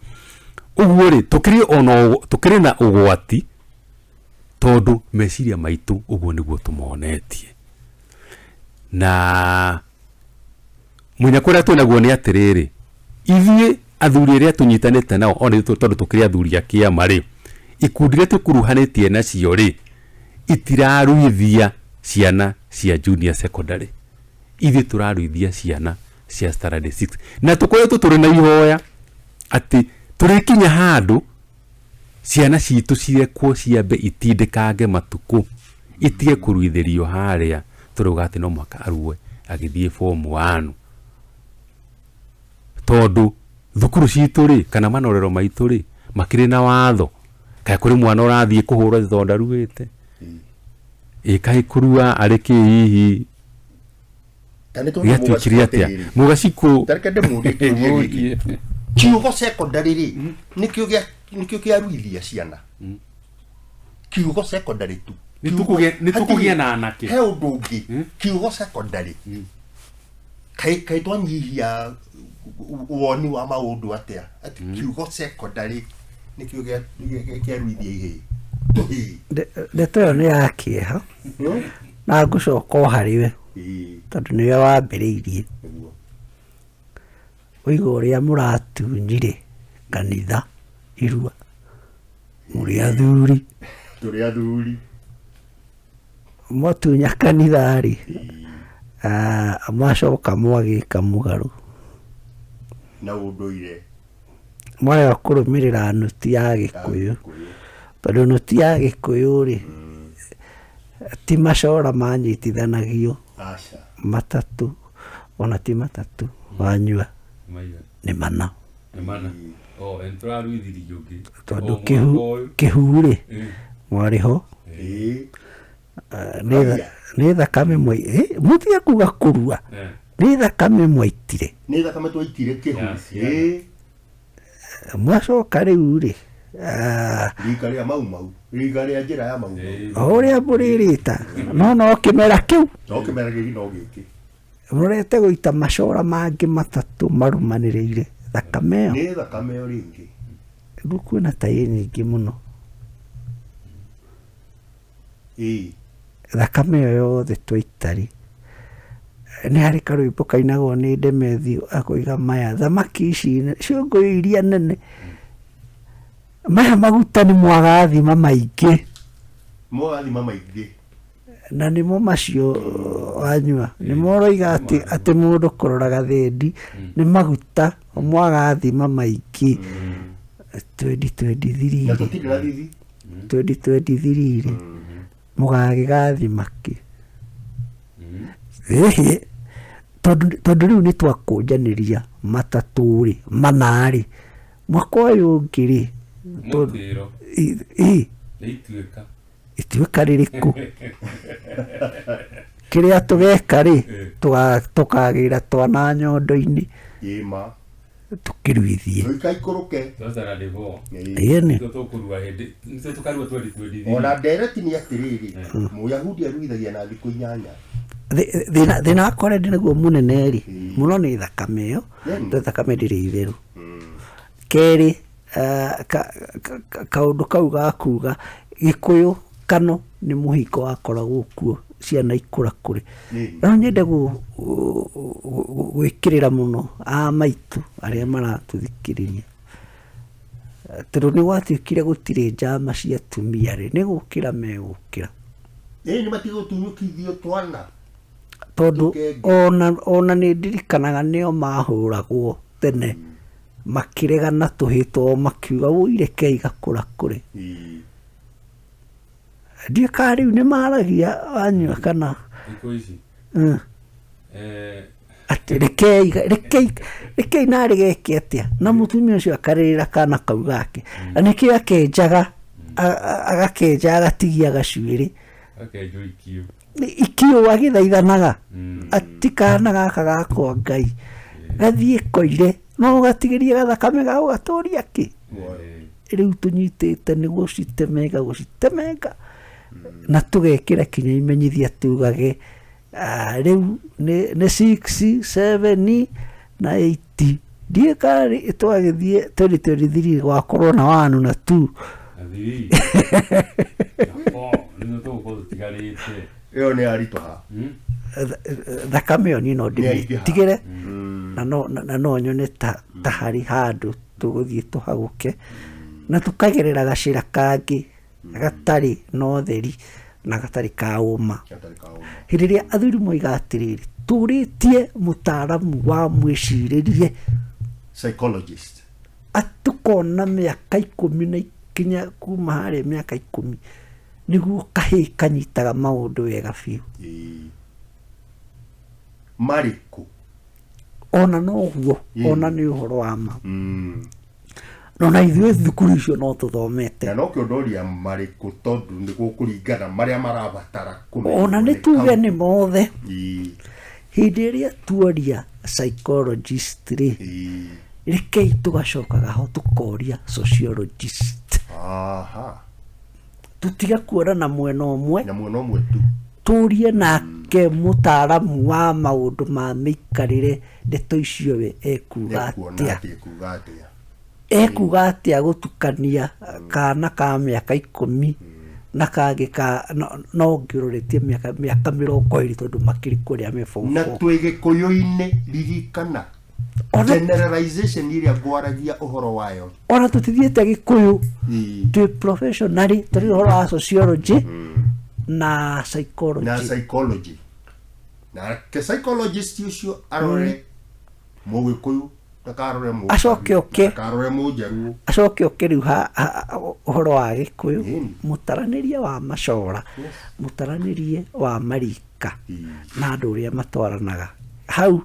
Ũguo rĩ, tũkĩrĩ ona tũkĩrĩ na ũgwati Tondũ meciria maitũ ũguo nĩguo tũmonetie. Na mũnyaka ũrĩa twĩ naguo nĩ atĩrĩrĩ, ithuĩ athuri arĩa tũnyitanĩte nao ona ithuĩ tondũ tũkĩrĩ athuri a kĩama rĩ, ikundi iria tũkuruhanĩtie nacio rĩ, itiraruithia ciana cia junior secondary. Ithuĩ tũraruithia ciana cia standard 6. Na tũkoretwo tũrĩ na ihoya atĩ tũrĩkinya handũ ciana citũ cirekwo ciambe itindĩkange matukũ, itige kũruithĩrio harĩa tũrauga atĩ no mũhaka arue agĩthiĩ form 1. Tondũ thukuru citũ rĩ, kana manorero maitũ rĩ, makĩrĩ na watho. Kaĩ kũrĩ mwana ũrathiĩ kũhũrwo atĩ tondũ ndaruĩte? Ĩ kaĩ kũrua arĩ kĩ hihi? Ta nĩ tondũ Gĩatuĩkire mũgacikũ atĩa? atĩrĩrĩ. Mũgacikũ. Ta reke ndĩmũrie kĩũria gĩkĩ. Kiugo secondary rĩ, nĩkĩo gĩa nĩkĩo kĩaruithia ciana. Kiugo secondary tu. Nĩ tũkũgĩa- nĩ tũkũgĩa na anake. He ũndũ ũngĩ. Kiugo secondary. Kaĩ kaĩ twanyihia woni wa maũndũ atĩa? Atĩ kiugo secondary nĩkĩo gĩa- gĩa- kĩaruithia ihĩĩ. Tũhĩĩ. Ndeto ĩyo nĩ ya kĩeha na ngũcoka o harĩ we Ĩĩ, tondũ nĩwe wambĩrĩirie. nĩguo. Ũiga ũrĩa mũratunyire kanitha irua mũrĩ athuri. Tũrĩ athuri. Mwatunya kanitha rĩ, mwacoka mwagĩka mũgarũ. Na ũndũire. Mwarega kũrũmĩrĩra nũti ya Gĩkũyũ. Tondũ nũti ya Gĩkũyũ rĩ, ti macora manyitithanagio Aca. matatũ, ona ti matatũ, wanyua nĩ mana. Nĩ mana. Oh, nĩ tũraruithirie ũngĩ. Tondũ O kĩhu mwaka ũyũ. kĩhu rĩ, mwarĩ ho. Ĩĩ. Nĩ thakame mwai mũtige kuga kũrua. Nĩ thakame mwaitire. Nĩ thakame twaitire kĩhu. Ya ciana. Ĩĩ. Mwacoka rĩu rĩ, Rika rĩa Mau Mau. Rika rĩa njĩra ya Mau Mau. o ũrĩa mũrĩrĩta no no kĩmera kĩu No kĩmera gĩkĩ no gĩkĩ. mũrorete gũita macora mangĩ matatũ marũmanĩrĩire thakame ĩyo. Nĩ thakame ĩyo rĩngĩ. Rĩu kwĩna taĩ nyingĩ mũno. Ĩĩ. Thakame ĩyo yothe twaita rĩ, nĩ harĩ karwĩmbo kainagwo nĩ Demethiũ akoiga maya thamaki ici ciũngũyũ iria nene, maya maguta nĩ mwagathima maingĩ. Mwagathima maingĩ. Na nĩmo macio wanyua, nĩmo ũroiga atĩ atĩ mũndũ kũrora gathendi nĩ maguta mwagathima maingĩ. 2023 Na rĩ, tũtirĩ na thithi. 2023 rĩ, mũgagĩgathima kĩ? Ĩhĩ, tondũ tondũ rĩu nĩ twakũnjanĩria matatũ rĩ, mana rĩ, mwaka ũyũ ũngĩ rĩ, Mũtĩro. ĩ Nĩ ituĩka. ituĩka rĩrĩkũ? Kĩrĩa tũgeka rĩ, tũkagĩra twana nyondo-inĩ Ĩĩ ma. tũkĩruithie. Tũikaikũrũke. Twacara ndĩbo. Ĩĩ. Ĩni. Nĩtwo tũkũrua hĩndĩ, nĩtwo tũkarua 2023. Ona ndereti nĩ atĩrĩrĩ, Mũyahudi aruithagia na thikũ inyanya. Thĩna thĩna wakwa ũrĩa ndĩnaguo mũnene rĩ, mũno nĩ thakame ĩyo, tondũ thakame ndĩrĩ itherũ. Kerĩ, kaũndũ kau ga kuga Gĩkũyũ kano nĩ mũhingo wakoragwo kuo ciana ikũrakũre. No nyende gwĩkĩrĩra mũno a maitũ arĩa maratũthikĩrĩria, tondũ nĩ gwatuĩkire gũtirĩ njama cia atumia rĩ, nĩ gũkĩra megũkĩra. Ĩĩ nĩ matige gũtunyũkithio twana. Tondũ ona ona nĩ ndirikanaga nĩo mahũragwo tene makĩregana tũhĩĩ twao makiuga wũi rekei gakũrakũre. Ĩĩ. Ndiũĩ kana rĩu nĩ maragia wanyua kana Thikũ ici. Atĩ rekei rekei rekei narĩ geke atĩa na mũtumia ũcio akarĩrĩra kana kau gake na nĩkĩo akenjaga agakenja agatigia gacuĩrĩ. Akenjwo ikio. Ikio agĩthaithanaga ati kana gaka gakwa Ngai gathiĩ koire no ũgatigĩria gathakame ga gũgatũria kĩ? Rĩu tũnyitĩte nĩ gũcitemenga gũcitemenga na tũgekĩra kinya imenyithia tugage rĩu nĩ 6, 7 na 8. Ndiũĩ kana twagĩthiĩ 2023 gwakorwo na 1 na 2. Na 3 na 4 nĩguo tũgũkorwo tũtigarĩte. Ĩyo nĩ yaritũha. Thakame ĩyo niĩ no Nĩyaingĩha. ndĩmĩtigĩre na no nyone ta harĩ handũ tũgũthiĩ tũhagũke na tũkagerera gacĩra kangĩ gatarĩ na ũtheri na gatarĩ ka ũma. Gatarĩ ka ũma. Hĩndĩ ĩrĩa athuri moiga atĩrĩrĩ, tũrĩtie mũtaaramu wa mwĩcirĩrie, Psychologist. Atukona mĩaka 10 na ikinya kuma harĩa mĩaka 10 nĩguo kahĩĩ kanyitaga maũndũ wega biũ. Ĩĩ. Marĩkũ? Ona noguo, ona nĩ ũhoro wa ma. No na ithuĩ thukuru icio no tũthomete. Na nokĩo ndoria marĩkũ, tondũ nĩ gũkũringana marĩa marabatara kũmenywo. Ona nĩ nĩ tuge kaunti. Nĩ mothe. Hĩndĩ ĩrĩa tuoria psychologist rĩ, rekei tũgacokaga ho tũkoria sociologist. Tũtige kuona na mwena ũmwe. Na mwena ũmwe tu. Tũrie nake mũtaaramu wa maũndũ ma mĩikarĩre ndeto icio we ekuga Ekuona atĩa. atĩ ekuga atĩa. Ekuga atĩa gũtukania kana ka mĩaka 10 na kangĩ ka no ngĩũrũrĩtie mĩaka 20 tondũ makĩrĩ kũrĩa me form Na four. twĩ gĩkũyũ-inĩ, ririkana generalization ĩrĩa ngwaragia ũhoro wayo. Ona tũtithiĩte gĩkũyũ, twĩ professionally tũrĩ ũhoro wa sociology na Na psychology. Psychology, nake psychologist ũcio arore mũgĩkũyũ, ndakarore mũkabi, Acoke oke. Ndakarore mũnjaruo. Acoke oke rĩu ũhoro wa gĩkũyũ, mũtaranĩrie wa macora, mũtaranĩrie wa marika na andũ ũrĩa matwaranaga hau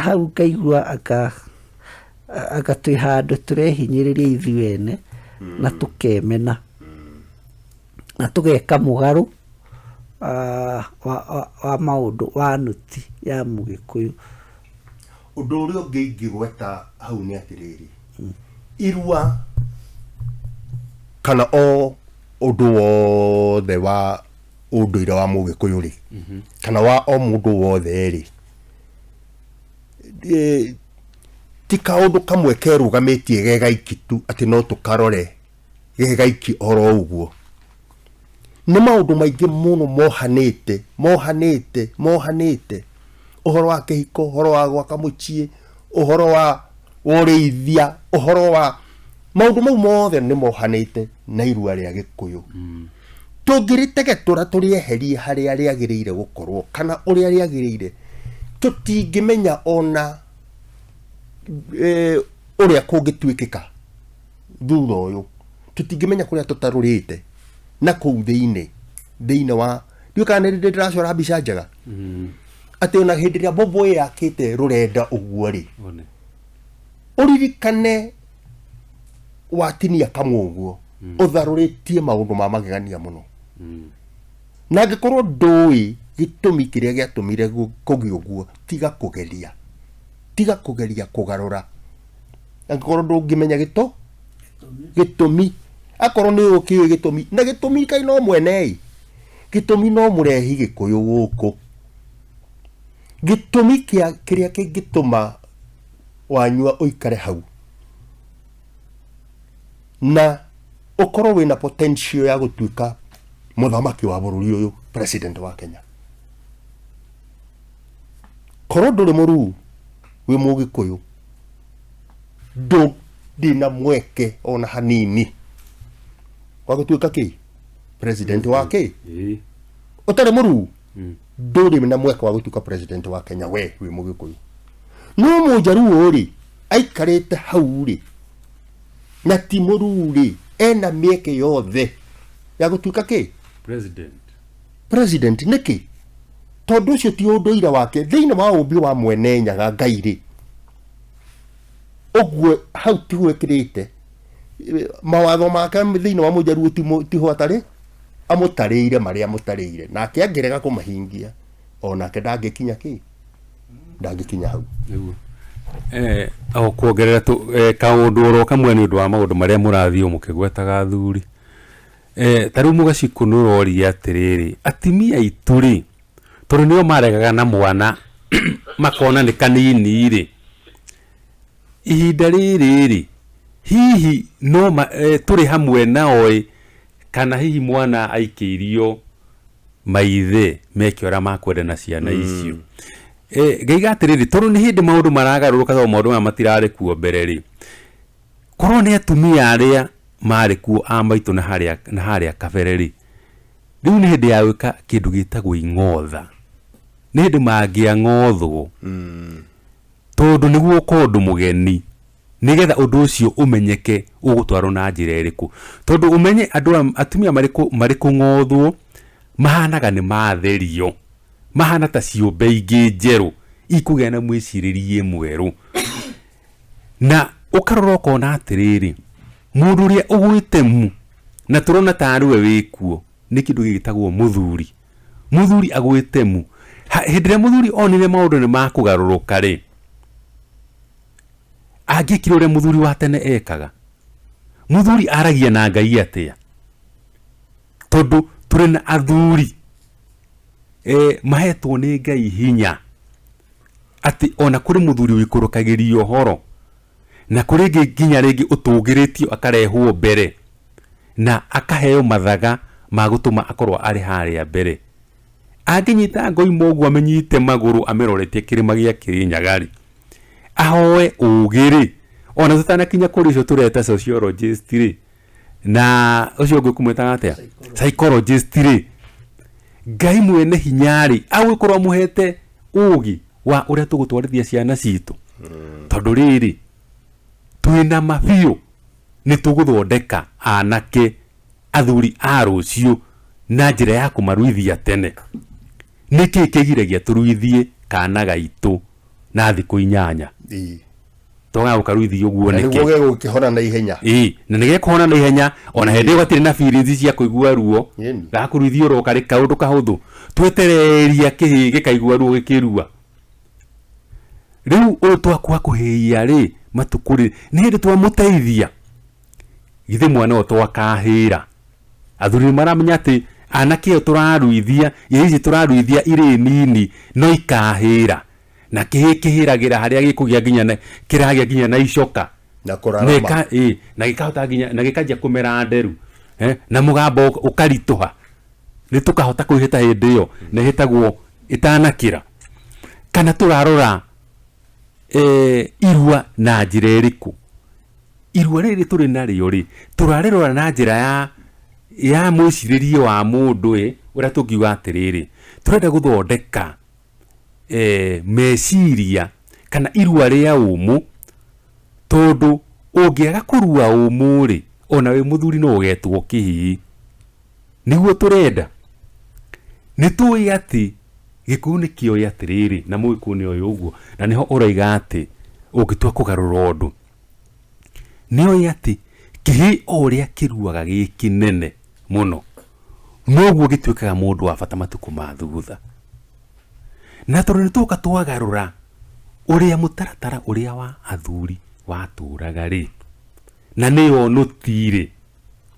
hau ngaigua anga twĩ handũ tũrehinyĩrĩria ithuĩ ene na tũkemena na tũgeka mũgarũ wa maũndũ wa nũti ya mũgĩkũyũ. Ũndũ ũrĩa ũngĩ ingĩgweta hau nĩ atĩrĩrĩ, irua kana o ũndũ wothe wa ũndũire wa mũgĩkũyũ rĩ, kana wa o mũndũ wothe rĩ, ti kaũndũ kamwe kerũgamĩtie ge gaiki tu atĩ no tũkarore ge gaiki oro ũguo. Nĩ maũndũ maingĩ mũno mohanĩte mohanĩte mohanĩte, ũhoro wa kĩhiko, ũhoro wa gwaka mũciĩ, ũhoro wa ũrĩithia, ũhoro wa maũndũ mau mothe nĩ mohanĩte na irua rĩa gĩkũyũ. Tũngĩrĩtegetũra tũrĩeherie harĩa rĩagĩrĩire gũkorwo kana ũrĩa rĩagĩrĩire, tũtingĩmenya ona ũrĩa kũngĩtuĩkĩka thutha ũyũ. Tũtingĩmenya kũrĩa tũtarũrĩte na kũu thĩinĩ wa ndiũĩ kana nĩ ndĩracora mbica njega, atĩ ona hĩndĩ ĩrĩa mbombo yakĩte rũrenda ũguo rĩ, One. Ũririkane watinia kamwe ũguo ũtharũrĩtie maũndũ ma magegania mũno. Na angĩkorwo ndũĩ gĩtũmi kĩrĩa gĩatũmire kũgĩe ũguo, tiga kũgeria kũgarũra angĩkorwo ndũngĩmenya gĩtũmi. Akorwo nĩ ũkĩũĩ gĩtũmi, na gĩtũmi kaĩ no mwene gĩtũmi no mũrehi gĩkũyũ gũkũ, gĩtũmi kĩa kĩrĩa kĩngĩtũma wanyua ũikare hau na ũkorwo wĩna potential ya gũtuĩka mũthamaki wa bũrũri ũyũ, president wa Kenya, korwo ndũrĩ mũruu, wĩ mũgĩkũyũ, ndĩ na mweke ona hanini wa gũtuĩka kĩ president wa kĩ. Ũtarĩ mũruu, ndũrĩ na mweke wa gũtuĩka president wa Kenya we wĩ mũgĩkũyũ. No mũnjaruo rĩ, aikarĩte hau rĩ, na ti mũruu rĩ, ena mĩeke yothe ya gũtuĩka kĩ? President. President. Nĩkĩ? Tondũ ũcio ti ũndũire wake thĩinĩ wa ũmbi wa mwene Nyaga Ngai rĩ, ũguo hau tiguo ĩkĩrĩte mawatho make thĩinĩ wa mũjaruo, tiho atarĩ amũtarĩire marĩa amũtarĩire, nake angĩrega kũmahingia onake ndangĩkinya kĩ, ndangĩkinya hau. Nĩguo o kuongerera tu kaũndũ oro kamwe nĩ ũndũ wa maũndũ marĩa mũrathiĩ o mũkĩgwetaga athuri, ta rĩu mũgacikũ nĩ ũroria atĩrĩrĩ, atimia aitũ rĩ, tondũ nĩo maregaga na mwana makona nĩ kanini rĩ, ihinda rĩrĩ rĩ, Hihi no tũrĩ hamwe nao ĩ, kana hihi mwana aikĩirio maithe meke ũrĩa makwenda na ciana icio. Ngaiga atĩrĩrĩ, tondũ nĩ hĩndĩ maũndũ maragarũrũka, tondũ maũndũ maya matirarĩ kuo mbere rĩ, korwo nĩ atumia arĩa marĩ kuo a maitũ na harĩa kabere rĩ, rĩu nĩ hĩndĩ ya gwĩka kĩndũ gĩtagwo ing'otha. Nĩ hĩndĩ mangĩang'othwo, tondũ nĩguo ũkorwo ũndũ mũgeni, nĩgetha ũndũ ũcio ũmenyeke ũgũtwarwo na njĩra ĩrĩkũ. Tondũ ũmenye andũ aya, atumia marĩ kũng'othwo, mahanaga nĩ matherio, mahana ta ciũmbe ingĩ njerũ ikũgĩa na mwĩcirĩrie mwerũ. Na ũkarora ũkona atĩrĩrĩ, mũndũ ũrĩa ũgwĩte mu na tũrona tarĩ we wĩkuo nĩ kĩndũ gĩgĩtagwo mũthuri. Mũthuri agwĩte mu. Hĩndĩ ĩrĩa mũthuri onire maũndũ nĩ makũgarũrũka rĩ, angĩkire ũrĩa mũthuri wa tene ekaga. Mũthuri aragia na Ngai atĩa? Tondũ tũrĩ na athuri mahetwo nĩ Ngai hinya atĩ ona kũrĩ mũthuri ũikũrũkagĩria ũhoro, na kũrĩ ĩngĩ nginya rĩngĩ ũtũgĩrĩtio akarehwo mbere na akaheo mathaga ma gũtũma akorwo arĩ harĩa mbere. Angĩnyita ngoima ũguo amĩnyite magũrũ amĩroretie kĩrĩma gĩa Kĩrĩnyaga rĩ, ahoe ũgĩ rĩ, ona tũtanakinya kũrĩ ũcio tũreta sociologist rĩ, na ũcio ũngĩ ũkũmwĩtaga atĩa? Psychologist rĩ, Ngai mwene hinya rĩ, agũgĩkorwo amũhete ũgĩ wa ũrĩa tũgũtwarithia ciana citũ. Tondũ rĩrĩ, twĩna ma biũ nĩ tũgũthondeka anake athuri a rũciũ na njĩra ya kũmaruithia tene. Nĩkĩ kĩgiragia tũruithie kana gaitũ na thikũ 8? Twaga gũkaruithia ũguo Na nĩkĩ? nĩguo gegũkĩhona na ihenya. Ĩĩ, na nĩgekũhona na ihenya, ona hĩndĩ ĩyo gatirĩ na feelings cia kũigua ruo. Gakũruithia oro karĩ kaũndũ kahũthũ. Twetereria kĩhĩĩ gĩkaigua ruo gĩkĩrua. Rĩu ũyũ twakua kũhĩia rĩ, matukũ rĩ, nĩ hĩndĩ twamũteithia. Githĩ mwana ũyũ twakahĩra. Athuri nĩ maramenya atĩ anake ĩyo tũraruithia, iria ici tũraruithia irĩ nini, no ikahĩra. Na kĩhĩĩ kĩhĩragĩra harĩa gĩkũgĩa nginya na, kĩragĩa nginya na icoka. Na kũrarama. Na gĩkahota nginya, na gĩkanjia kũmera nderu. Na mũgambo ũkaritũha. Nĩ tũkahota kwĩhĩta hĩndĩ ĩyo, na ĩhĩtagwo ĩtanakĩra. Kana tũrarora irua na njĩra ĩrĩkũ? Irua rĩrĩ tũrĩ narĩo rĩ, tũrarĩrora na njĩra ya mwĩcirĩrie wa mũndũ ĩ, ũrĩa tũngiuga atĩrĩrĩ, tũrenda gũthondeka meciria kana irua rĩa ũmũ, tondũ ũngĩaga kũrua ũmũ rĩ, ona wĩ mũthuri no ũgetwo kĩhii. Nĩguo tũrenda. Nĩ tũĩ atĩ Gĩkũyũ nĩ kĩoĩ atĩrĩrĩ, na Mũgĩkũyũ nĩ oĩ ũguo, na nĩho ũroiga atĩ ũngĩtua kũgarũra ũndũ, nĩ oĩ atĩ kĩhii o ũrĩa kĩruaga gĩ kĩnene mũno, noguo gĩtuĩkaga mũndũ wa bata matukũ ma thutha. Na tondũ nĩ tuoka twagarũra ũrĩa mũtaratara ũrĩa wa athuri watũraga rĩ, na nĩyo nũti rĩ,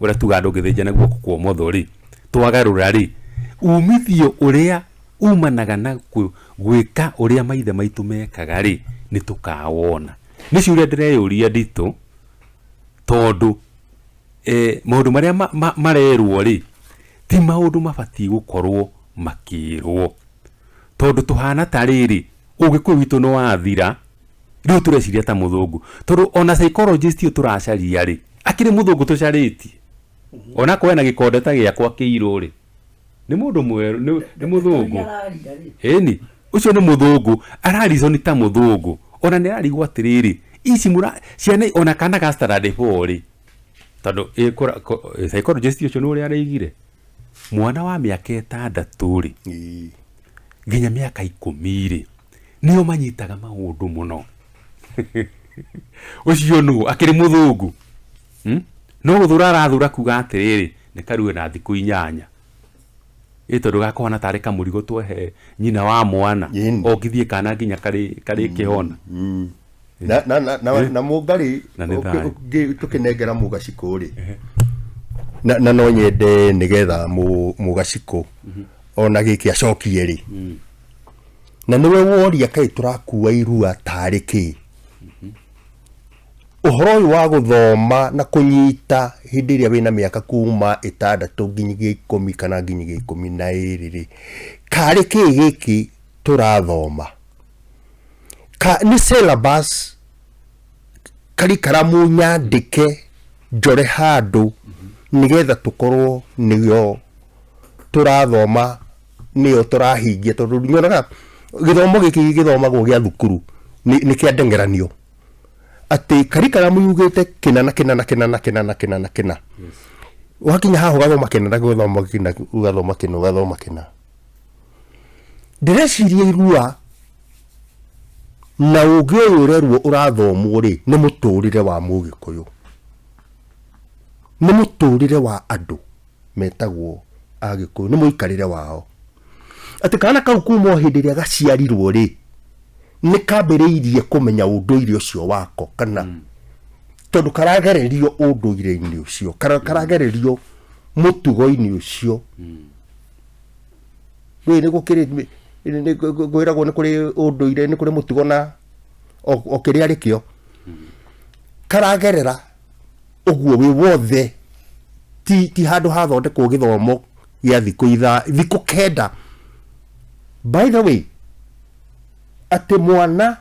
ũrĩa tugaga ndũngĩthĩnja na guoko kwa ũmotho rĩ, twagarũra rĩ, umithio ũrĩa umanaga na gwĩka ũrĩa maithe maitũ mekaga rĩ, nĩ tũkawona. Nĩ ciũria ndĩreyũria nditũ, tondũ maũndũ marĩa marerwo rĩ, ti maũndũ mabatiĩ gũkorwo makĩrwo. Tondũ tũhana ta rĩrĩ, ũgĩkũyũ witũ nĩ wathira, rĩu tũreciria ta mũthũngũ. Tondũ ona psychologist ũyũ tũracaria rĩ, akĩrĩ mũthũngũ tũcarĩtie. Ona akorwo ena gĩkonde ta gĩakwa kĩirũ rĩ, nĩ mũndũ mwerũ, nĩ mũthũngũ. Ĩni, ũcio nĩ mũthũngũ, ararizoni ta mũthũngũ. Ona nĩ ararigwo atĩrĩrĩ, ici mũra, ciana ona kana ga standard 4 rĩ, tondũ psychologist ũcio nĩ ũrĩa araigire, mwana wa mĩaka 6 rĩ, nginya mĩaka 10 rĩ, nĩo manyitaga maũndũ mũno. Ũcio nũ akĩrĩ mũthũngũ. No gũthura arathura kuga atĩrĩrĩ, nĩ karue na thikũ 8. Ĩ tondũ gakũhana tarĩ kamũrigo twehe nyina wa mwana, ongithie kana nginya karĩ kĩhona. Na mũngarĩ, Na nĩ thayũ. Tũkĩnengera mũgacikũ rĩ, na no nyende nĩgetha mũgacikũ ona gĩkĩ acokie rĩ. Na nĩwe woria kaĩ tũrakua irua tarĩ kĩ. Ũhoro ũyũ wa gũthoma na kũnyita hĩndĩ ĩrĩa wĩna mĩaka kuma 6 nginyagia 10 kana nginyagia 12 rĩ, karĩ kĩ gĩkĩ tũrathoma? Ka nĩ syllabus karikaramu nyandĩke njore handũ nĩgetha tũkorwo nĩyo tũrathoma nĩyo tũrahingia tondũ nyonaga gĩthomo gĩkĩ gĩthomagwo gĩa thukuru nĩ kĩa ndengeranio atĩ karikaramu yugĩte kĩna na kĩna na kĩna na kĩna na kĩna na kĩna wakinya haha ũgathoma kĩna na ũgathoma kĩna ũgathoma kĩna ũgathoma kĩna. Ndĩreciria irua na ũgĩ ũyũ ũrerwo ũrathomwo rĩ nĩ mũtũrĩre wa mũgĩkũyũ, nĩ mũtũrĩre wa andũ metagwo agĩkũyũ, nĩ mũikarĩre wao. Atĩ kana kau kuma o hĩndĩ ĩrĩa gaciarirwo rĩ nĩ kambĩrĩirie kũmenya ũndũire ũcio wako kana tondũ karagererio ũndũire-inĩ ũcio, karagererio mũtugo-inĩ ũcio. Rĩu nĩ gũkĩrĩ kwĩragwo nĩ kũrĩ ũndũire, nĩ kũrĩ mũtugo na o kĩrĩa arĩ kĩo. Karagerera ũguo wĩ wothe, ti handũ hathondekwo gĩthomo gĩa thikũ thikũ 9. By the way, atĩ mwana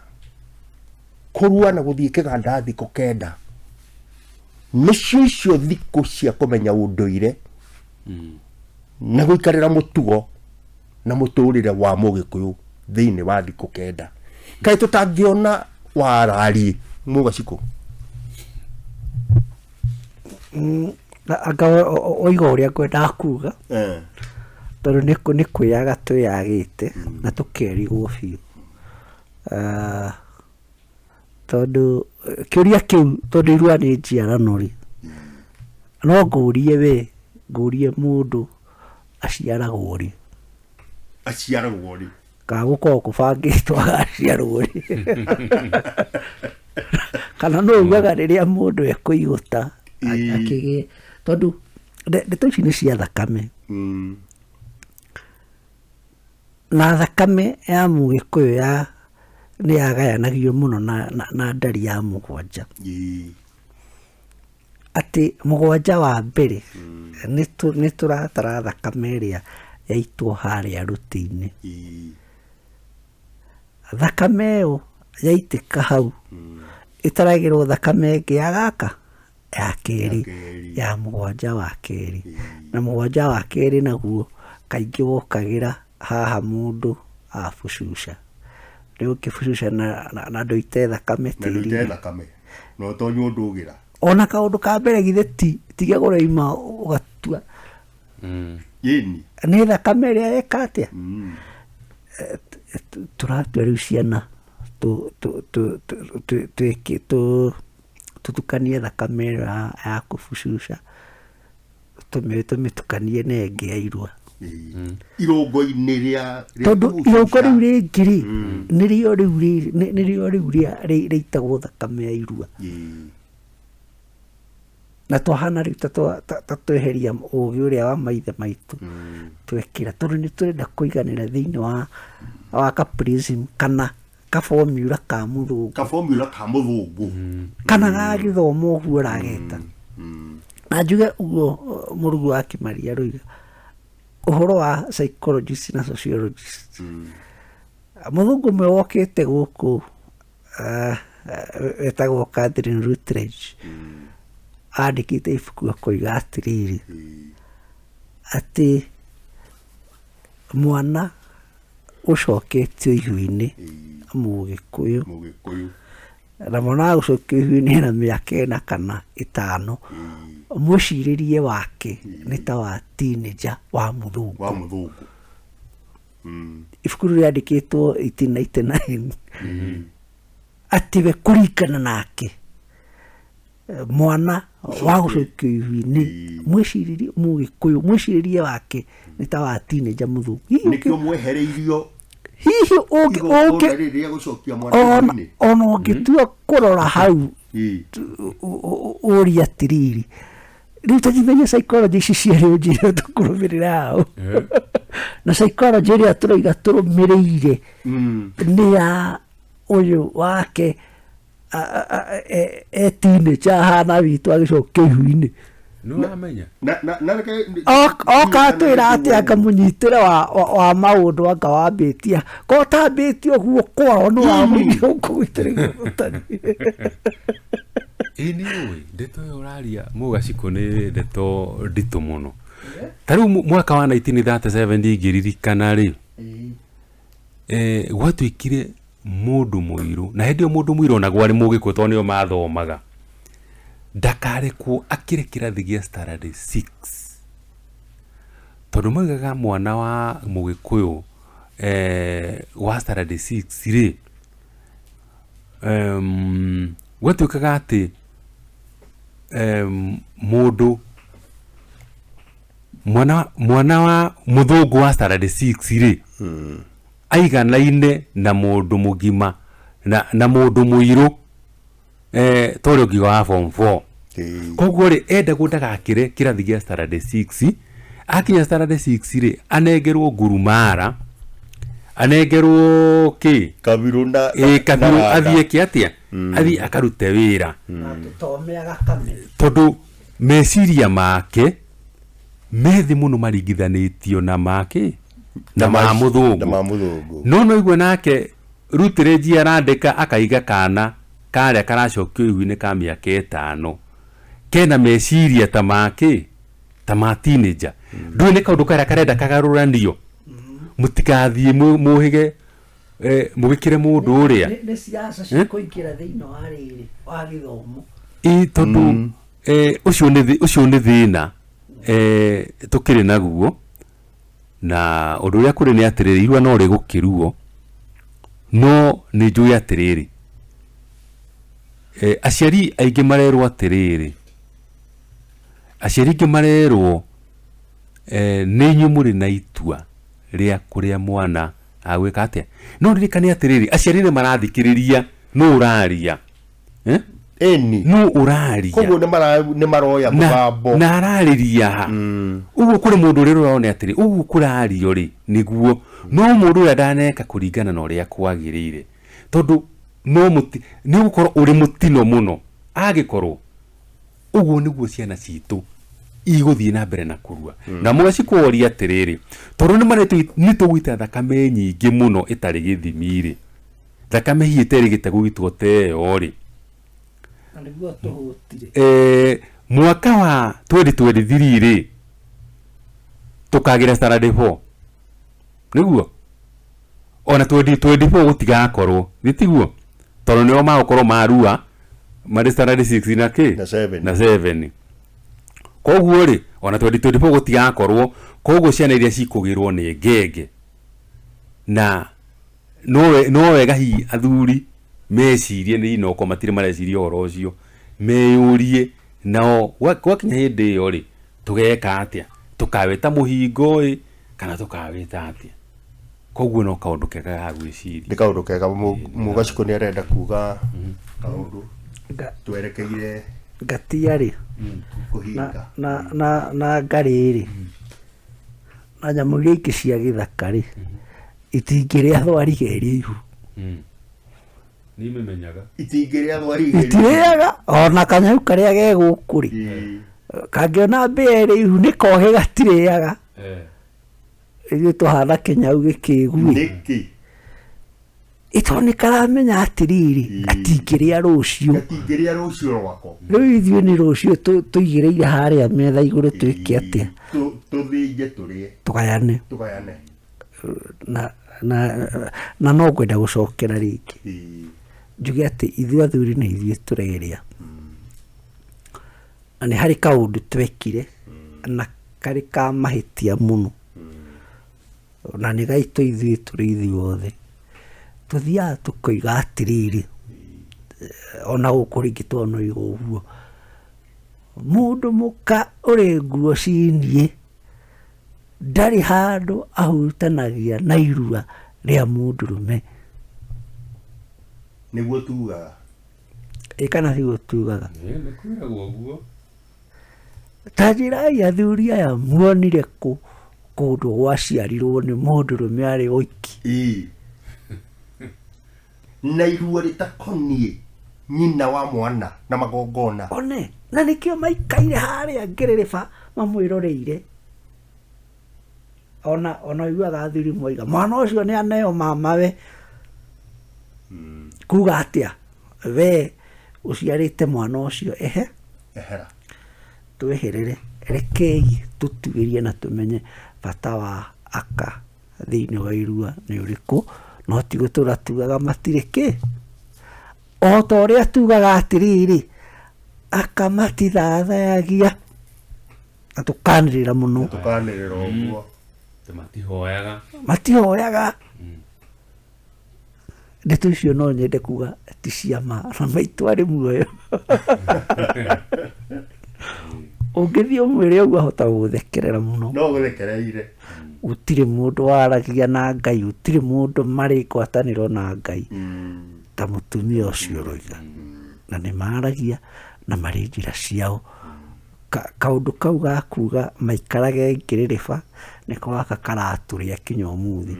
kũrua na gũthiĩ kĩganda thikũ 9 nĩcio icio thikũ cia kũmenya ũndũire na gũikarĩra mũtugo na mũtũrĩre wa mũgĩkũyũ thĩinĩ wa thikũ 9. Kaĩ tũtangĩona warariĩ mũgacikũ? Anga oiga ũrĩa ngwendaga kuga, tondũ nĩ kwĩyaga twĩyagĩte na tũkerigwo biũ. Tondũ kĩũria kĩu tondũ irua nĩ njiarano rĩ, no ngũrie we, ngũrie mũndũ aciaragwo rĩ? Aciaragwo rĩ? Kana gũkoragwo kũbangĩtwo agaciarwo rĩ? Kana nũ ugaga rĩrĩa mũndũ ekũigũta akĩgĩe, tondũ ndeto ici nĩ cia thakame. Na thakame ya mũgĩkũyũ ya nĩ yagayanagio mũno na ndari ya 7. Atĩ 7 wa mbere nĩ tũratara thakame ĩrĩa yaitwo harĩa rũtĩ-inĩ. Thakame ĩyo yaitĩka hau, ĩtaragĩrwo thakame ĩngĩ ya gaka ya kerĩ, ya 7 wa kerĩ. Na 7 wa kerĩ naguo kaingĩ wokagĩra haha mũndũ abucuca. Rĩu ũngĩbucuca na ndũite thakame Na ndũite tĩri-inĩ. thakame. Na ũtonywo ndũgĩra. Ona kaũndũ ka mbere githĩ ti kĩgũrũ ima ũgatua. Ĩni. Nĩ thakame ĩrĩa ĩka atĩa? Tũratua rĩu ciana tũtukanie thakame ĩyo ya kũbucuca, tũmĩtukanie na ĩngĩ ya irua. Irũngo-inĩ rĩa Tondũ kũbucuca. irũngo rĩu rĩngĩ rĩ, nĩrĩo rĩu nĩrĩo rĩu rĩitagwo thakame ya irua. Na twahana rĩu ta tweheria ũgĩ ũrĩa wa maithe maitũ twekĩra, tondũ nĩ tũrenda kũiganĩra thĩinĩ wa ka prism kana ka formula ka mũthũngũ. Ka formula ka mũthũngũ. Kana ga gĩthomo ũguo ũrageta. Na njuge ũguo mũrugu wa Kĩmaria aroiga, ũhoro wa psychologist na sociologist. Mũthũngũ ũmwe wokĩte gũkũ, wetagwo Catherine Routledge, andĩkĩte ibuku akoiga atĩrĩrĩ, atĩ mwana ũcoketio ihu-inĩ mũgĩkũyũ, Mũgĩkũyũ. na mwana wa gũcokio ihu-inĩ ena mĩaka 4 kana 5, mwĩcirĩrie wake nĩ ta wa teenager wa mũthũngũ. Wa mũthũngũ. Ibuku rĩu rĩandĩkĩtwo 1899. Atĩ we kũringana nake, mwana wa gũcokio ihu-inĩ, mwĩcirĩrie mũgĩkũyũ, mwĩcirĩrie wake nĩ ta wa teenager mũthũngũ. Hihi Nĩkĩo mwehereirio hihi igongona rĩrĩ rĩa gũcokia mwana ihu-inĩ? ona ũngĩtua kũrora hau, ũrie atĩrĩrĩ, rĩu tũthithagia psychology ici cierĩ ũnjĩre tũkũrũmĩrĩra hau. Na psychology ĩrĩa tũroiga tũrũmĩrĩire nĩ ya ũyũ wake E teenager ahana witũ agĩcokio ihu-inĩ. Nĩ ũramenya. Na reke Oka atwĩra atĩ anga mũnyitĩre wa maũndũ anga wambĩtie ko ũtambĩtie ũguo kwao nĩ wamũingĩ ũkũgitĩrĩria ũtari. Ĩ nĩ ũĩ ndeto ĩyo ũraria mũgacikũ nĩ ndeto nditũ mũno. Ta rĩu mwaka wa 1937 ndingĩririkana rĩ, gwatuĩkire mũndũ mũirũ, na hĩndĩ ĩyo mũndũ mũirũ onagwo arĩ mũgĩkũyũ tondũ nĩo mathomaga, ndakarekwo akĩre kĩrathi gĩa standard 6, tondũ maugaga mwana wa mũgĩkũyũ wa standard 6 rĩ, gwatuĩkaga atĩ mũndũ mwana wa mũthũngũ wa standard 6 rĩ, aiganaine na mũndũ mũgima na mũndũ mũirũ ta ũrĩa ũngiuga wa form 4. Koguo rĩ, endagwo ndagakĩre kĩrathi gĩa standard 6. Akinya standard 6 rĩ, anengerwo ngurumara, anengerwo kĩ? Kabirũ na Ĩ kabirũ. Na randa. Athiĩ eke atĩa? Athiĩ akarute wĩra. Tũtome agakame. Tondũ meciria make me thĩ mũno maringithanĩtio na make na ma na mũthũngũ. Ma mũthũngũ. No igua nake rutĩrĩnji arandĩka akaiga kana karĩa karacokio ihu-inĩ ka mĩaka 5 kena meciria ta make ta ma teenager. Ndũĩ nĩ kaũndũ karĩa karenda kagarũranio, mũtigathiĩ mũhĩge mũgĩkĩre mũndũ ũrĩa. Nĩ siasa cikũingĩra thĩinĩ wa rĩrĩ wa gĩthomo. Ĩ tondũ ũcio nĩ thĩna tũkĩrĩ naguo, na ũndũ ũrĩa kũrĩ nĩ atĩrĩrĩ, irua no rĩgũkĩruo, no nĩ njũĩ atĩrĩrĩ, aciari aingĩ marerwo atĩrĩrĩ, aciari aingĩ marerwo nĩ inyuĩ mũrĩ na itua rĩa kũrĩa mwana agwĩka atĩa. No ririkane atĩrĩrĩ, aciari nĩ marathikĩrĩria nũ ũraria, eh? Ĩni. Nũ ũraria. Koguo nĩ maroya na, mũgambo. Na ararĩria ha ũguo kũrĩ mũndũ ũrĩa ũrona atĩrĩ ũguo kũrario rĩ nĩguo, no mũndũ ũrĩa ndaneka kũringana na ũrĩa kwagĩrĩire, tondũ no mũti nĩ ũgũkorwo ũrĩ mũtino mũno angĩkorwo ũguo nĩguo ciana citũ igũthiĩ na mbere na kũrua. Na mũgacikũria atĩrĩrĩ, tondũ nĩ marĩ nĩ tũgũita thakame nyingĩ mũno ĩtarĩ gĩthimi rĩ, thakame hihi ĩterĩgĩte gũitwo ta ĩyo rĩ, Na nĩguo tũhũtire. Mwaka wa 2023 rĩ, tũkagĩra standard 4 nĩguo ona 2024 gũtigakorwo gĩtiguo, tondũ nĩo magũkorwo marua marĩ standard 6 na kĩ? Na 7. Na 7. Koguo rĩ, ona 2024 gũtigakorwo. Koguo ciana iria cikũgĩrwo nĩ ngenge, na no wega hihi athuri mecirie nĩ inoko matirĩ mareciria ũhoro ũcio, meyũrie nao gwakinya hĩndĩ ĩyo rĩ, tũgeka atĩa? Tũkawĩta mũhingo ĩ kana tũkawĩta atĩa? Koguo no kaũndũ kega ga gwĩciria. Nĩ kaũndũ kega. Mũgacikũ nĩ arenda kuga kaũndũ twerekeire Ngatia rĩ na, kũhinga. na ngarĩ rĩ, na nyamũ iria ingĩ cia gĩthaka rĩ, itingĩrĩa thwariga ĩrĩ ihu. Nĩ imemenyaga. Itingĩrĩa thwariga. Itirĩaga ona kanyau karĩa ge gũkũ rĩ, kangĩona mbĩa ĩrĩ ihu nĩ kohe, gatirĩaga. Ithuĩ tũhana kĩnyau gĩkĩgu. Nĩkĩ? Ĩtondũ nĩ karamenya atĩrĩrĩ, gatingĩrĩa rũciũ. Gatingĩrĩa rũciũ rwako. Rĩu ithuĩ nĩ rũciũ tũigĩrĩire harĩa metha igũrũ, twĩke atĩa? Tũthĩnje tũrĩe. Tũgayane. Tũgayane. Na no ngwenda gũcokera rĩngĩ njuge atĩ ithuĩ athuri nĩ ithuĩ tũrerĩa, na nĩ harĩ kaũndũ twekire na karĩ ka mahĩtia mũno, na nĩ gaitũ ithuĩ tũrĩ ithuothe. Tũthiaga tũkoiga atĩrĩrĩ, ona gũkũ rĩngĩ twanoiga ũguo, mũndũ mũka ũrĩ nguo cinie ndarĩ handũ ahutanagia na irua rĩa mũndũrũme. Nĩguo tugaga. Ĩ kana tiguo tugaga? Nĩ kwĩragwo ũguo. Ta njĩrai, athuri aya, muonire kũ kũndũ gwaciarirwo nĩ mũndũrũme arĩ oiki? Ĩĩ. Na irua rĩtakoniĩ Nyina wa mwana na magongona. One na nĩkĩo maikaire harĩa ngĩrĩrĩba mamwĩroreire. Ona ũiguaga athuri moiga mwana ũcio nĩ aneo mamawe. Kuga atĩa we ũciarĩte mwana ũcio ehe Ehera. Tweherere, rekei tũtuĩrie na tũmenye bata wa aka thĩinĩ wa irua nĩ ũrĩkũ, no ti gũtũra tugaga matirĩ kĩ. O ta ũrĩa tugaga atĩrĩrĩ, aka matithathayagia, na tũkanĩrĩra mũno. Tũkanĩrĩra ũguo. Matihoyaga. Matihoyaga. Ndeto icio no nyende kuga ti cia ma, na maitũ arĩ muoyo. Ũngĩthiĩ ũmwĩre ũguo ahota gũgũthekerera mũno. No gũthekereire. Gũtirĩ mũndũ waragia na Ngai, gũtirĩ mũndũ marĩ ngwatanĩro na Ngai ta mũtumia ũcio ũroiga. Na nĩ maragia na marĩ njĩra ciao. Kaũndũ kau ga kuga maikarage ngĩrĩrĩba nĩko gaka karatũrĩa kinya ũmũthĩ.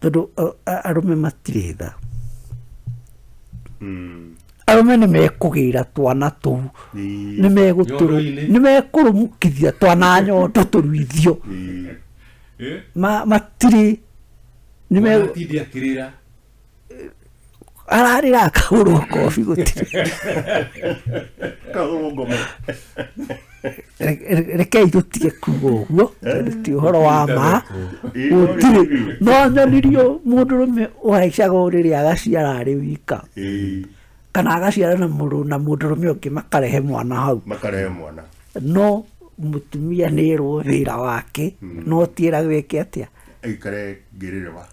Tondũ arũme matirĩ tha. Arũme nĩ mekũgĩra twana tũu, nĩ mekũrũmũkithia twana nyondo tũruithio. Matirĩ nĩ akĩrĩra. Ararĩra akahũrwo kobi gũtirĩ. Kahũrwo ngome. Rekei tũtige kuga ũguo tondũ ti ũhoro wa ma. Gũtirĩ. No nyonirio mũndũrũme ũhaicaga ũrĩrĩ agaciara arĩ wika. Kana agaciara na mũrũ na mũndũrũme ũngĩ makarehe mwana hau. Makarehe mwana. No mũtumia nĩ erwo wĩra wake, no ti eragwo eke atĩa. Aikare ngĩrĩrĩba.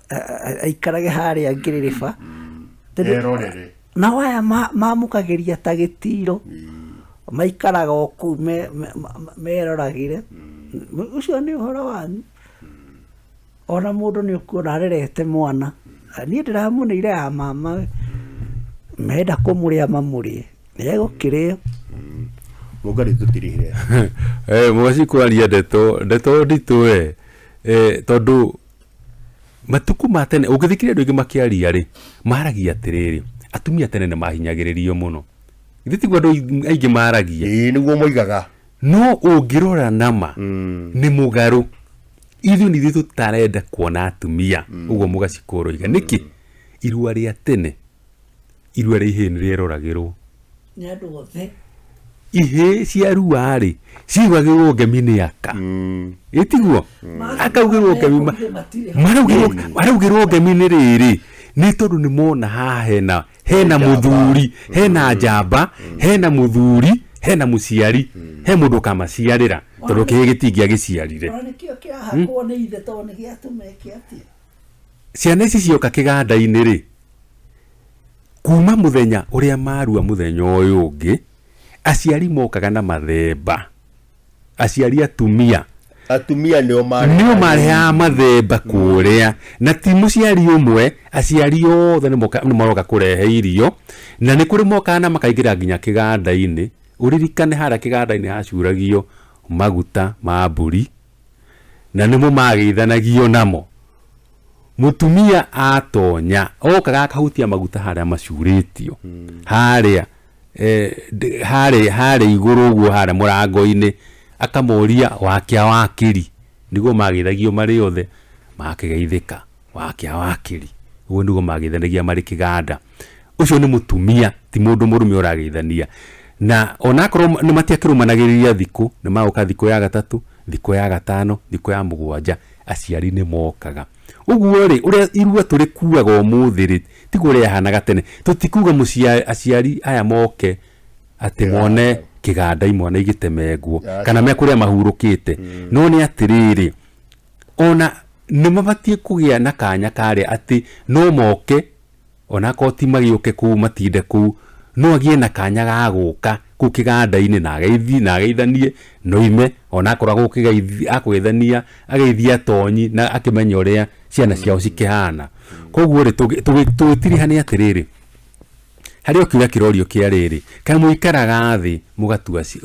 Aikarage harĩa ngĩrĩrĩba. Erorere. Nao aya mamũkagĩria ta gĩtiro. Maikaraga o kũu meroragĩre. Ũcio nĩ ũhoro wanyu. Ona mũndũ nĩ ũkuona arerete mwana. Niĩ ndĩramũneire ya mama. Menda kũmũrĩa mamũrĩe. Nĩ egũkĩrĩo. Mũngarĩ tũtirĩhire. Mũgacikwaria ndeto nditũ we. Tondũ matukũ ma tene ũngĩthikĩrĩria andũ aingĩ makĩaria rĩ, maragia atĩrĩrĩ, atumia tene nĩ mahinyagĩrĩrio mũno. Githĩ tiguo andũ aingĩ maragia? Ĩĩ, nĩguo moigaga. No ũngĩrora nama nĩ mũgarũ. Ithuĩ nĩ ithuĩ tũtarenda kuona atumia ũguo mũgacikũrũiga. Nĩkĩ? Irua rĩa tene, irua rĩa ihĩĩ nĩ rĩeroragĩrwo. Nĩ andũ othe. Ihĩĩ cia rua rĩ, ciugagĩrwo ngemi nĩ aka. Ĩ tiguo? Akaugĩrwo ngemi maraugĩrwo ngemi nĩ rĩrĩ, nĩ tondũ nĩ mona haha hena mũthuri, hena njamba, hena mũthuri, hena mũciari, he mũndũ ũkamaciarĩra, tondũ kĩhĩĩ gĩtingĩagĩciarire. Ona nĩkĩo kĩrahakwo nĩ ithe tondũ nĩ gĩatũma eke atĩa? Ciana ici cioka kĩganda-inĩ rĩ, kuma mũthenya ũrĩa marua mũthenya ũyũ ũngĩ, aciari mokaga na mathemba. Aciari atumia. Atumia nĩo nĩo marehaga mathemba kũrĩa. Na ti mũciari ũmwe, aciari othe nĩ maroka kũrehe irio. Na nĩ kũrĩ mokaga na makaingĩra nginya kĩganda-inĩ. Ũririkane harĩa kĩganda-inĩ hacuragio maguta ma mbũri, na nĩmo mageithanagio namo. Mũtumia atonya, okaga akahutia maguta harĩa macurĩtio. Harĩa harĩa igũrũ ũguo harĩa mũrango-inĩ, akamoria wakĩa wakĩri. Nĩguo mageithagio marĩ othe, makĩgeithĩka wakĩa wakĩri. Ũguo nĩguo mageithanagia marĩ kĩganda. Ũcio nĩ mũtumia, ti mũndũ mũrũme ũrageithania. Na onakorwo nĩ matiakĩrũmanagĩrĩria thikũ, nĩ magoka thikũ ya gatatũ, thikũ ya gatano, thikũ ya mũgwanja, aciari nĩ mokaga. Ũguo rĩ, ũrĩa irua tũrĩkuaga ũmũthĩ rĩ, tiguo ũrĩa yahanaga tene. Tũtikuga aciari aya moke atĩ mone kĩganda imwana igĩtemengwo, kana me kũrĩa mahurũkĩte. No nĩ atĩrĩrĩ, ona nĩ mabatiĩ kũgĩa na kanya karĩa atĩ no moke, onakorwo ti magĩũke kũu matinde kũu, no agĩe na kanya ga gũka kũu kĩganda-inĩ na na ageithanie, no ime, onakorwo akũgeithania, ageithie atonyi na akĩmenya ũrĩa ciana ciao cikĩhana. Koguo rĩ, tũgĩtiriha nĩ atĩrĩrĩ, harĩ o kĩũria kĩrorio kĩa rĩrĩ, kaĩ mũikaraga thĩ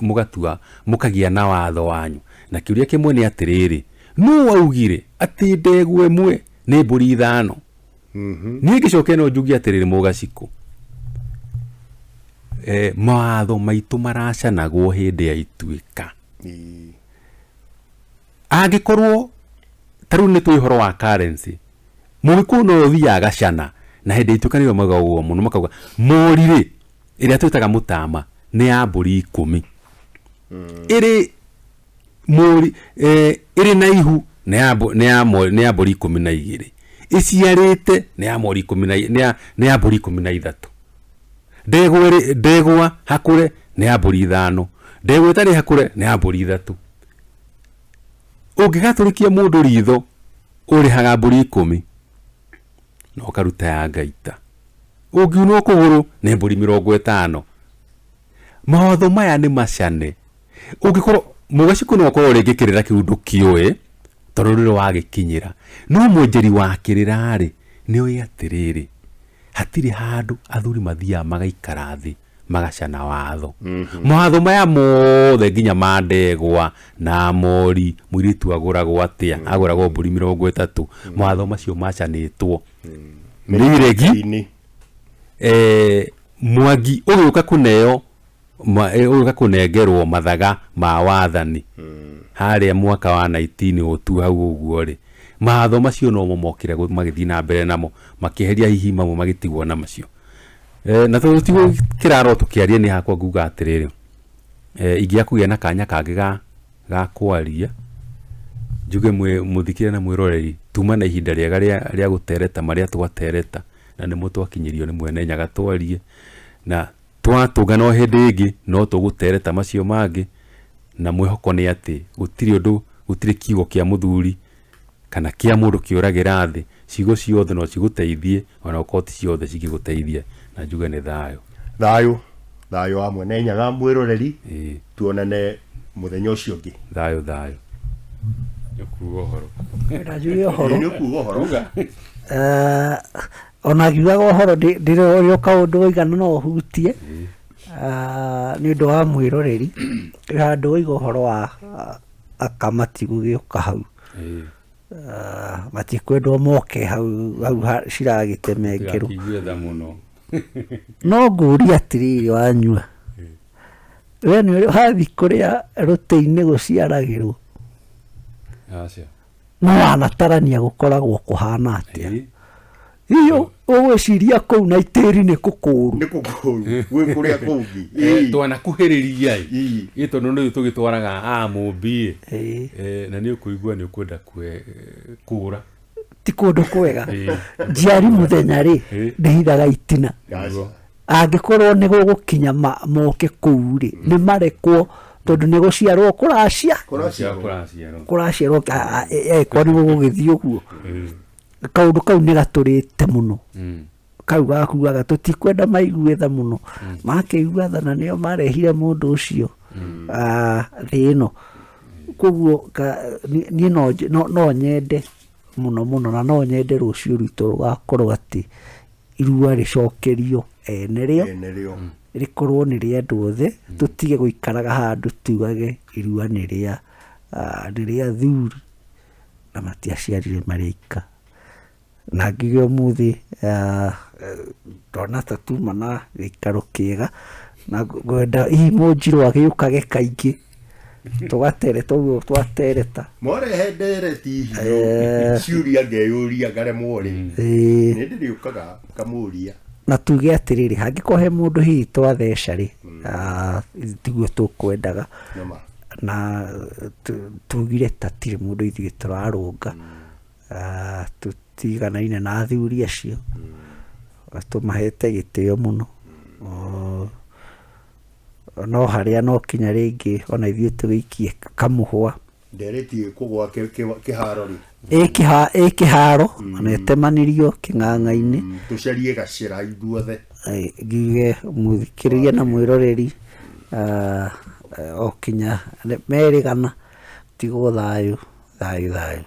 mũgatua mũkagĩa na watho wanyu. Na kĩũria kĩmwe nĩ atĩrĩrĩ, nũ waugire atĩ ndegwa ĩmwe nĩ mbũri ithano? Niĩ ngĩcoke no njuge atĩrĩrĩ, mũgacikũ, Mawatho maitũ maracanagwo hĩndĩ ya ituĩka. Angĩkorwo ta rĩu nĩ tũĩ ũhoro wa currency, mũgĩkũyũ no ũthiaga agacana, na hĩndĩ ya ituĩka nĩrĩo maugaga ũguo mũno, makauga mori rĩ, ĩrĩa twĩtaga mũtama nĩ ya mbũri ikũmi. Ĩrĩ mori ĩrĩ na ihu nĩ ya nĩ ya nĩ ya mbũri 12. Ĩciarĩte nĩ ya mori ikũmi na nĩ ya nĩ ya mbũri 13. Ndegwa ĩrĩ ndegwa hakũre nĩ ya mbũri ithano. Ndegwa ĩtarĩ hakũre nĩ ya mbũri ithatũ. Ũngĩgatũrĩkia mũndũ ritho ũrĩhaga mbũri ikũmi na ũkaruta ya ngaita. Ũngiunwo kũgũrũ nĩ mbũri 50. Mawatho maya nĩ macane. Ũngĩkorwo mũgacikũ no ũkorwo rĩngĩ kĩrĩra kĩu ndũkĩũĩ tondũ ndũrĩ wagĩkinyĩra. No mwenjeri wa kĩrĩra rĩ, nĩ oĩ atĩrĩrĩ, hatirĩ handũ athuri mathiaga magaikara thĩ magacana watho. Mawatho maya mothe nginya ma ndegwa na mori, mũirĩtu agũragwo atĩa, agũragwo mbũri 30. Mawatho macio macanĩtwo nĩ iregi. Mwangi ũgĩũka kũneo ũgĩũka kũnengerwo mathaga ma wathani harĩa mwaka wa 1902 hau ũguo rĩ, mawatho macio nomo mokire magĩthiĩ na mbere namo, makĩeheria hihi mamwe magĩtigwo na macio. Na tondũ ti kĩraro tũkĩaria nĩ hakwa nguga atĩrĩrĩ, ingĩaga kũgĩa na kanya kangĩ ga kwaria, njuge mũthikĩrĩria na mwĩroreri, tuma na ihinda rĩega rĩa gũtereta marĩa twatereta, na nĩmo twakinyĩrio nĩ Mwene Nyaga twarie, na twatũngana o hĩndĩ ĩngĩ no tũgũtereta macio mangĩ, na mwĩhoko nĩ atĩ gũtirĩ ũndũ, gũtirĩ kiugo kĩa mũthuri kana kĩa mũndũ kĩũragĩra thĩ, ciugo ciothe no cigũteithie, ona gũkorwo ti ciothe cingĩgũteithia, na njuge nĩ thayũ. Thayũ, thayũ wa Mwene Nyaga mwĩroreri, tuonane mũthenya ũcio ũngĩ. Thayũ, thayũ. Nĩ ũkuga ũhoro. Kwenda njuge ũhoro. Nĩ ũkuga ũhoro. Ona ngiugaga ũhoro ndĩrorio kaũndũ waigana no ũhutie. Nĩ ũndũ wa mwĩroreri. Handũ waiga ũhoro wa akamati gũgĩũka hau. Matikwendwo moke hau, hau ciragĩtemengerwo. Ndĩrakĩigua tha mũno. No ngũria atĩrĩrĩ wanyua. We nĩ ũrĩ wathiĩ kũrĩa rũtĩ-inĩ gũciaragĩrwo? Aca. No wanatarania gũkoragwo kũhana atĩa? Hihi ũgwĩciria kũu na itĩri nĩ kũkũru? Nĩ kũkũru, gwĩ kũrĩa kũngĩ. Twanakuhĩrĩria ĩ. Ĩ tondũ nĩ tũgĩtwaraga a mũmbi ĩ. Na nĩ ũkũigua nĩ ũkwenda kũra. Ti kũndũ kwega. Njiari mũthenya rĩ, ndĩhithaga itina. Angĩkorwo nĩ gũgũkinya moke kũu rĩ, nĩ marekwo tondũ nĩ gũciarwo kũracia. Kũraciarwo. Kũraciarwo. Kũraciarwo, angĩkorwo nĩ gũgũgĩthiĩ ũguo. Kaũndũ kau nĩ gatũrĩte mũno. Kau gakuaga tũtikwenda maigue tha mũno. Makĩigua tha na nĩo marehire mũndũ ũcio, thĩ ĩno. Koguo niĩ no nyende mũno mũno na no nyende rũciũ rwitũ rũgakorwo atĩ irua rĩcokerio ene rĩo. Ene rĩo. Rĩkorwo nĩ rĩa andũ othe, tũtige gũikaraga handũ tugage irua nĩ rĩa athuri na matiaciarire marĩ aika. Na ngiuge ũmũthĩ, ndona ta tuma na gĩikaro kĩega, na ngwenda hihi mũnjirũ agĩũkage kaingĩ, tũgatereta ũguo twatereta. Mwarehe ndereti hihi, ciũria ngeyũria ngaremwo rĩ. Nĩ ndĩrĩũkaga ngamũria. Na tuge atĩrĩrĩ, hangĩkorwo he mũndũ hihi twatheca rĩ, tiguo tũkwendaga. Nĩma. Na tugire ta tirĩ mũndũ ithuĩ tũrarũnga. Tũtiganaine na athuri acio. Tũmahete gĩtĩo mũno. No harĩa no kinya rĩngĩ ona ithuĩ tũgĩikie kamũhwa. Ndereti ĩkũgwa kĩharo rĩ. Ĩ kĩharo, na ĩtemanĩrio kĩng'ang'a-inĩ. Tũcarie gacĩra ithuothe. Ngiuge mũthikĩrĩria na mwĩroreri, o kinya merĩgana, tigwo thayũ, thayũ, thayũ.